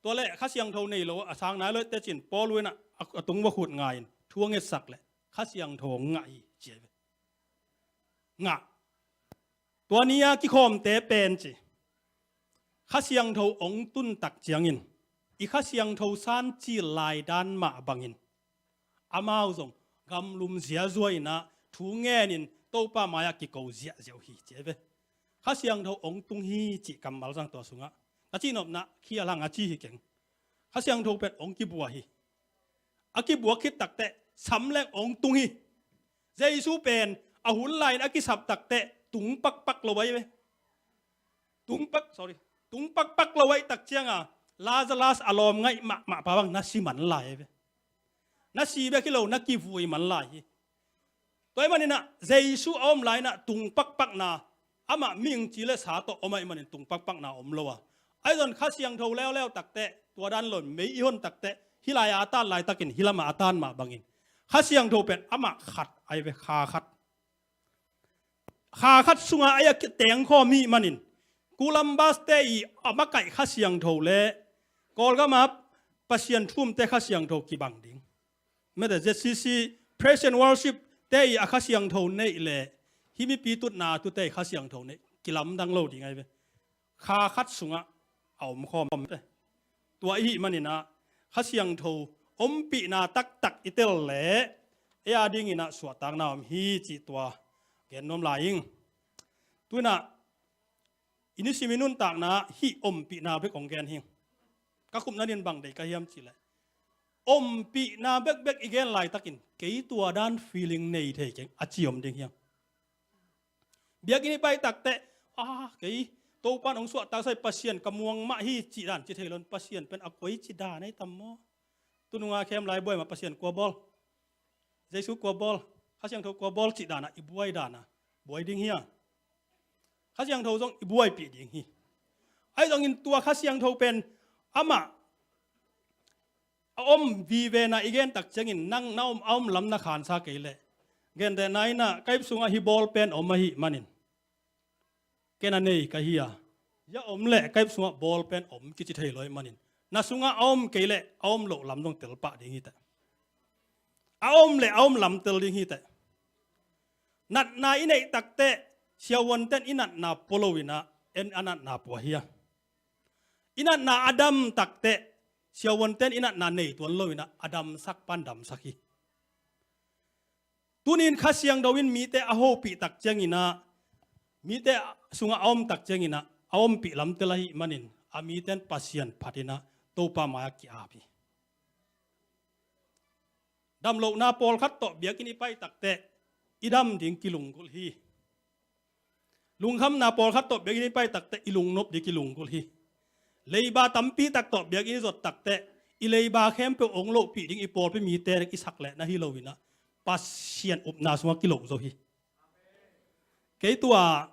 Tua leh Kha Siangtho nei lo a sang nai lo teh, ci-in Paul uh in ah a, a tung va khut ngai-in thu hong etsak leh Kha Siangtho hong ngah hi, ci ahi ve. Ngah. Tua ni-a kikhawmte pen ci, Kha Siangtho hong tun tak ciangin i Kha Siangtho san cil lai dan mah bangin amau zong gamlum ziazua in ah thu ngenin Topa mai-ah kiko ziahziah uh hi, ci ahi ve. Kha Siangtho hong tung hi cih kammal zang tua sungah. Ka cihnopna khial hang a ci hi keng. Kha Siangtho pen hong kibua hi. A kibuak khit takteh sam leng hong tung hi. Jesu pen a hun lai-in a kisap takteh tung pakpak lo ahi ve. Tung pak, sorry. Tung pakpak lo ahih tak ciangah Lazarus a lawm ngaih mahmah pa bang na si man lai ahi ve. Na si bek hi lo, na kivui man lai hi. Tua ahih manin ah Jesu a om lai-in ah tung pakpakna, amah mihing ci le sa tawh om ahih manin tung pakpakna om lo a. Ahi zong Kha Siangtho leuleu takteh, tua dan lo-in mei i hon takteh, hih lai-a a tan laitakin hih lamah a tan mah bangin Kha Siangtho pen amah khat ahi ve, kha khat. Kha khat sungah a tengkhawm ahih manin Columbus-te i a makaih Kha Siangtho le Kawlgam a Pasian thu-umte Kha Siangtho kibang ding. Mete Z C C, Praise and Worship-te i a Kha Siangtho neih leh hih mipi tutna tute i Kha Siangtho neih kilamdang lo ding ahi ve. Kha khat sungah a omkhawm te. Tua ahih manin ah Kha Siangtho ompihna taktak i tel leh ei a dingin ah suahtakna om hi cih tua gen nuam lai ing. Tu-in ah i nisim i nuntakna hih ompihna bek hong gen hi ing. Ka khupna dingin bang deih ka hiam cih leh, ompihna bekbek i gen laitakin kei tua dan feeling nei thei keng a ci om ding hi ing. Biakinn i pai takteh, ah, kei Topa in hong suahtaksa hi, Pasian ka muang mah hi cih dan ci thei lo in, Pasian pen a koici dan ahi tam maw? Tununga khem lai buai mah Pasian kua bawl? Jesu kua bawl? Kha Siangtho kua bawl cih dan a i buai dan a buai ding hi a, Kha Siangtho zong i buaipih ding hi. Ahi zongin tua Kha Siangtho pen amah a om vive na i gen tak ciangin nang na om, a om lam na khansa kei leh, gentehna in ah ka ip sungah hih ball pen om ahih manin ken a nei ka hi a, hih a om leh ka ip sungah ball pen om kici thei lo ahih manin na sungah a om kei leh a om loh lam zong tel pah ding hi teh. A om leh a om lam tel ding hi teh. Natna i neih tak teh siavuanten i natna pua lo in ah, en a natna pua hi a. I natna a dam tak teh siavuanten i natna nei tuan lo in ah, a damsak pan damsak hi. Tunin Kha Siangtho in mite a hopih tak ciangin ah, mite sungah a om tak ciangin ah, a ompih lam tel ahih manin a mite in Pasian phat in ah Topa mai-ah ki-ap hi. Damlohna pawlkhat tawh biakinn i pai tak teh i dam ding kilunggulh hi. Lungkhamna pawlkhat tawh biakinn i pai tak teh i lungnop ding kilunggulh hi. Leiba tampi tak tawh biakinn i zot tak teh i leiba khempeuh hong lohpih ding i pawlpi mite i sak leh na hi lo in ah, Pasian upna sungah kiloh zo hi. Kei tua,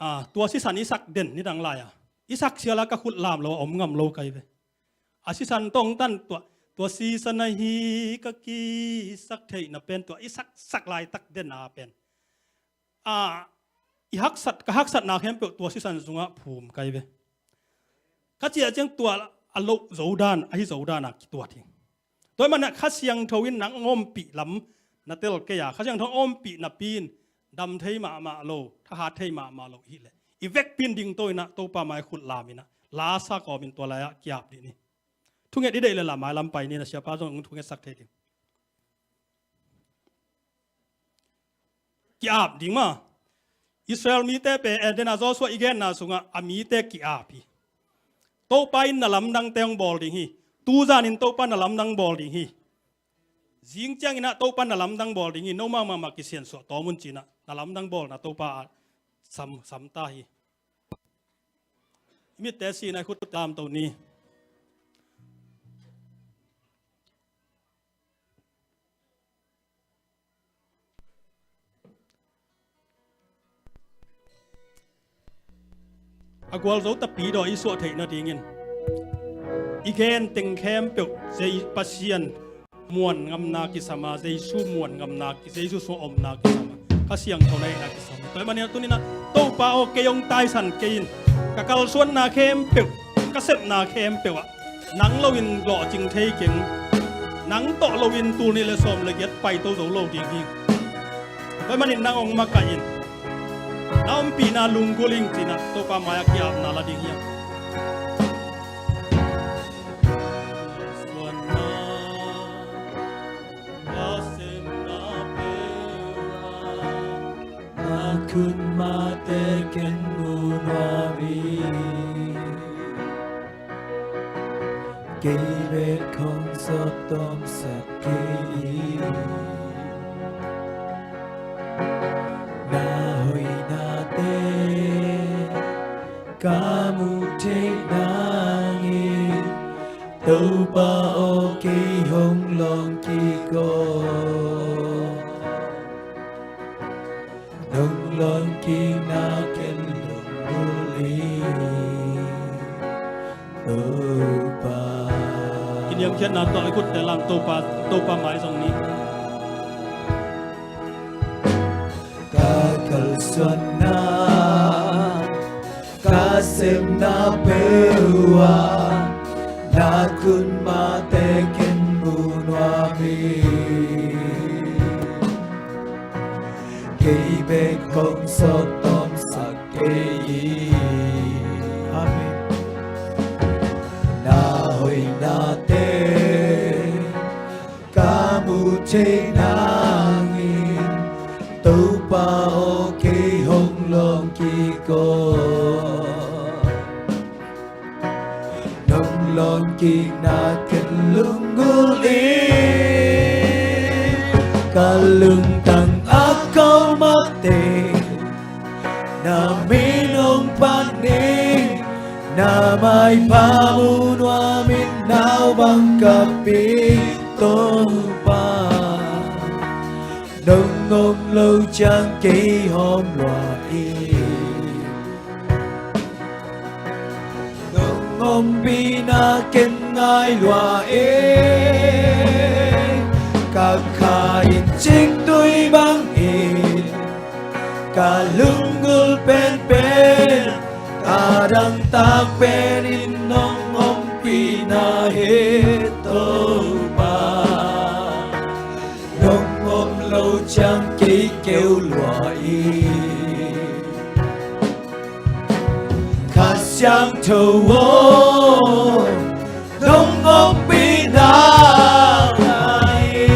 ah, tua sisan i sak den nidang lai-a i sak sial a ka khut lam lo a om ngam lo ka hi ve. A sisan tawh tan tua, tua sisan ahi ka kisak theihna pen tua i saksak laitak den a pen, ah, i haksat, ka haksatna khempeuh tua sisan sungah phum ka hi ve. Ka ciah ciang tua a loh zo dan, ahi zo dan a kituat hi. Tua ahih manin ah Kha Siangtho in nang hong ompih lam na tel kei a, Kha Siangtho hong ompih napi in dam thei mahmah lo, thahat thei mahmah lo i hih leh i vekpi in dingto in ah Topa mai khut lam in ah, la sa kawmin tua lai-ah ki-ap dih ni. Thunget i deih leh la mailam pai ni, na siapa zong hong thungetsak thei ding. Ki-ap ding maw. Israel mite pen, eh, den a Joshua i genna sungah a mite ki-ap hi. Topa in na lamdangte hong bawl ding hi. Tuzan in Topa na lamdang bawl ding hi. Zing ciangin ah Topa na lamdang bawl ding hi. No mahmah mah kisiansuah tawm un ci-in ah na lamdang bawlna Topa a sam, sam ta hi. I mitte si-in ah i khut lamto ni. A gualzo tapi daw i suah theih nadingin i gen teng khempeuh Pasian muan ngamna kisam a, Jesu muan ngamna, Jesu sung omna kisam a, Kha Siangtho neihna kisam a. Tua ahih manin ah tuni-in ah Topa aw, kei hong taisan kei in. Ka kalsuanna khempeuh, ka sepna khempeuh ah nang loin lawhcing thei keng. Nang tawh loin tul nih le sawm le giat paito zo lo ding hi. Tua ahih manin nang hong makaih in. Na ompihna lunggulh ing ci-in ah Topa mai-ah ki-apna la ding hi hang. Na khut mahte ken mu nuam ing. Kei bek hong sawt tawmsak kei ing. Na hoihnate ka muh theih nangin, Topa aw, kei hong lawng kik aw. Nong lawng kikna ken lunggulh ing, Topa. Kiniamkhiatna tawh i khutte lam, Topa, Topa mai zong ni. Ka kalsuanna, ka sepna peuh ah na khut mahte ken mu nuam ing. Kei bek hong sawt tawmsak kei ing. Amen. Na hoihnate ka muh theih nangin, Topa aw, kei hong lawng kik aw. Nong lawng kikna ken lunggulh ing. Ka lungtang a kau mahte na min Pha mu nuam in nau bang ka pi Topa. Nong om lo ciang kei hawm lua ing. Nong ompihna ken ngai lua ing. Ka kha in ciktui bangin ka lunggulh penpen, ka dangtak penin nong ompihna hi Topa. Nong om lo ciang kei keu lua ing. Kha Siangtho aw, nong ompihna hi.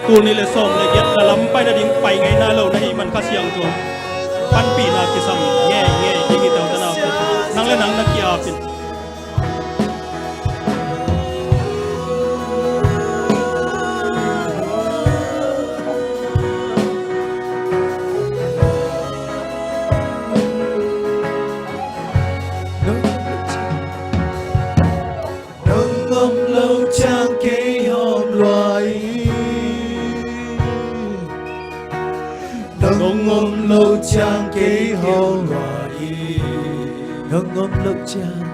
Tul nih le sawm le giat na lam pai nading pai ngeina lo na hih man Kha Siangtho panpihna kisam ngeingei ding hi tawh tana nang le nang na ki-ap in. Nong om lo ciang kei hawm lua ing. Nong om lo ciang kei hawm lua ing. Nong om lo ciang.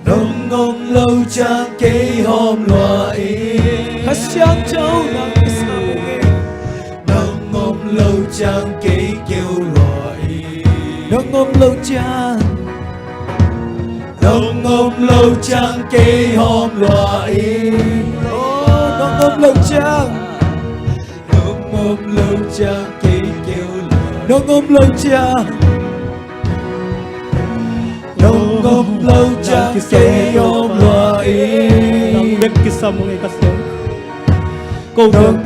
Nong om lo ciang kei hawm lua ing. Kha Siangtho nang kisam ung e. Nong om lo ciang kei keu lua ing. Nong om lo ciang. Nong om lo ciang kei hawm lua ing. Oh, nong om lo ciang. Nong om lo ciang kei keu lua. Nong om lo ciang. Nong om lo ciang kei hawm lua ing. Nang bek kisam ung e Kha Siangtho. Nong om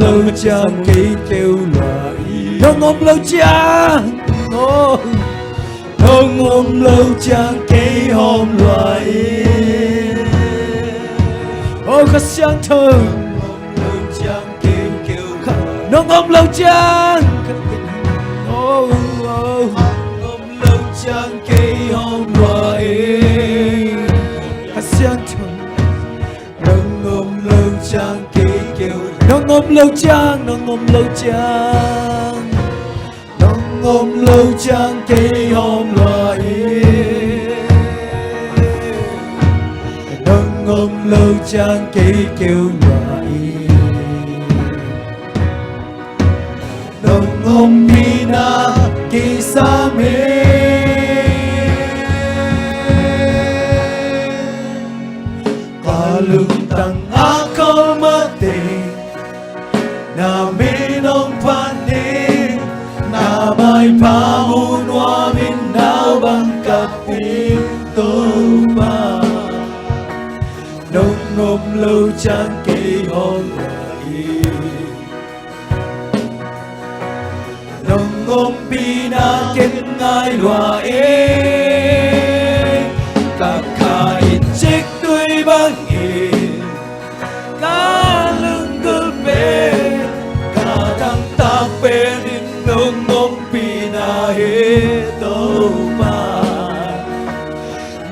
lo ciang kei keu lua ing. Nong om lo ciang. Oh. Nong om lo ciang kei hawm lua ing. Oh, Kha Siangtho. Nong om lo ciang kei keu. Nong om lo ciang. Oh, oh. Nong om lo ciang kei hawm lua ing. Kha Siangtho. Nong om lo ciang kei keu. Nong om lo ciang, nong om lo ciang. Nong om lo ciang kei hawm lua ing. Nong om lo ciang kei keu lua ing. Nong ompihna kisam hi. Ka lungtang a kol mateng na min hong phat ning. Na maipha mu nuam in nau bang ka pi Topa. Nong om lo ciang kei hawm lua ing. Nong ompihna ken ngai lua ing. Ka kha in ciktui bangin ka lunggulh pen, ka dangtak penin nong ompihna hi Topa.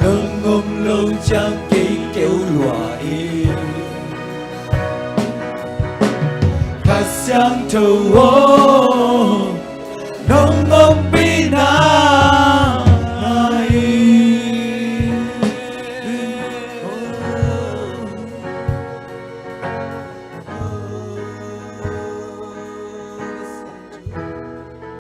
Nong om lo ciang kei keu lua ing. Kha Siangtho aw,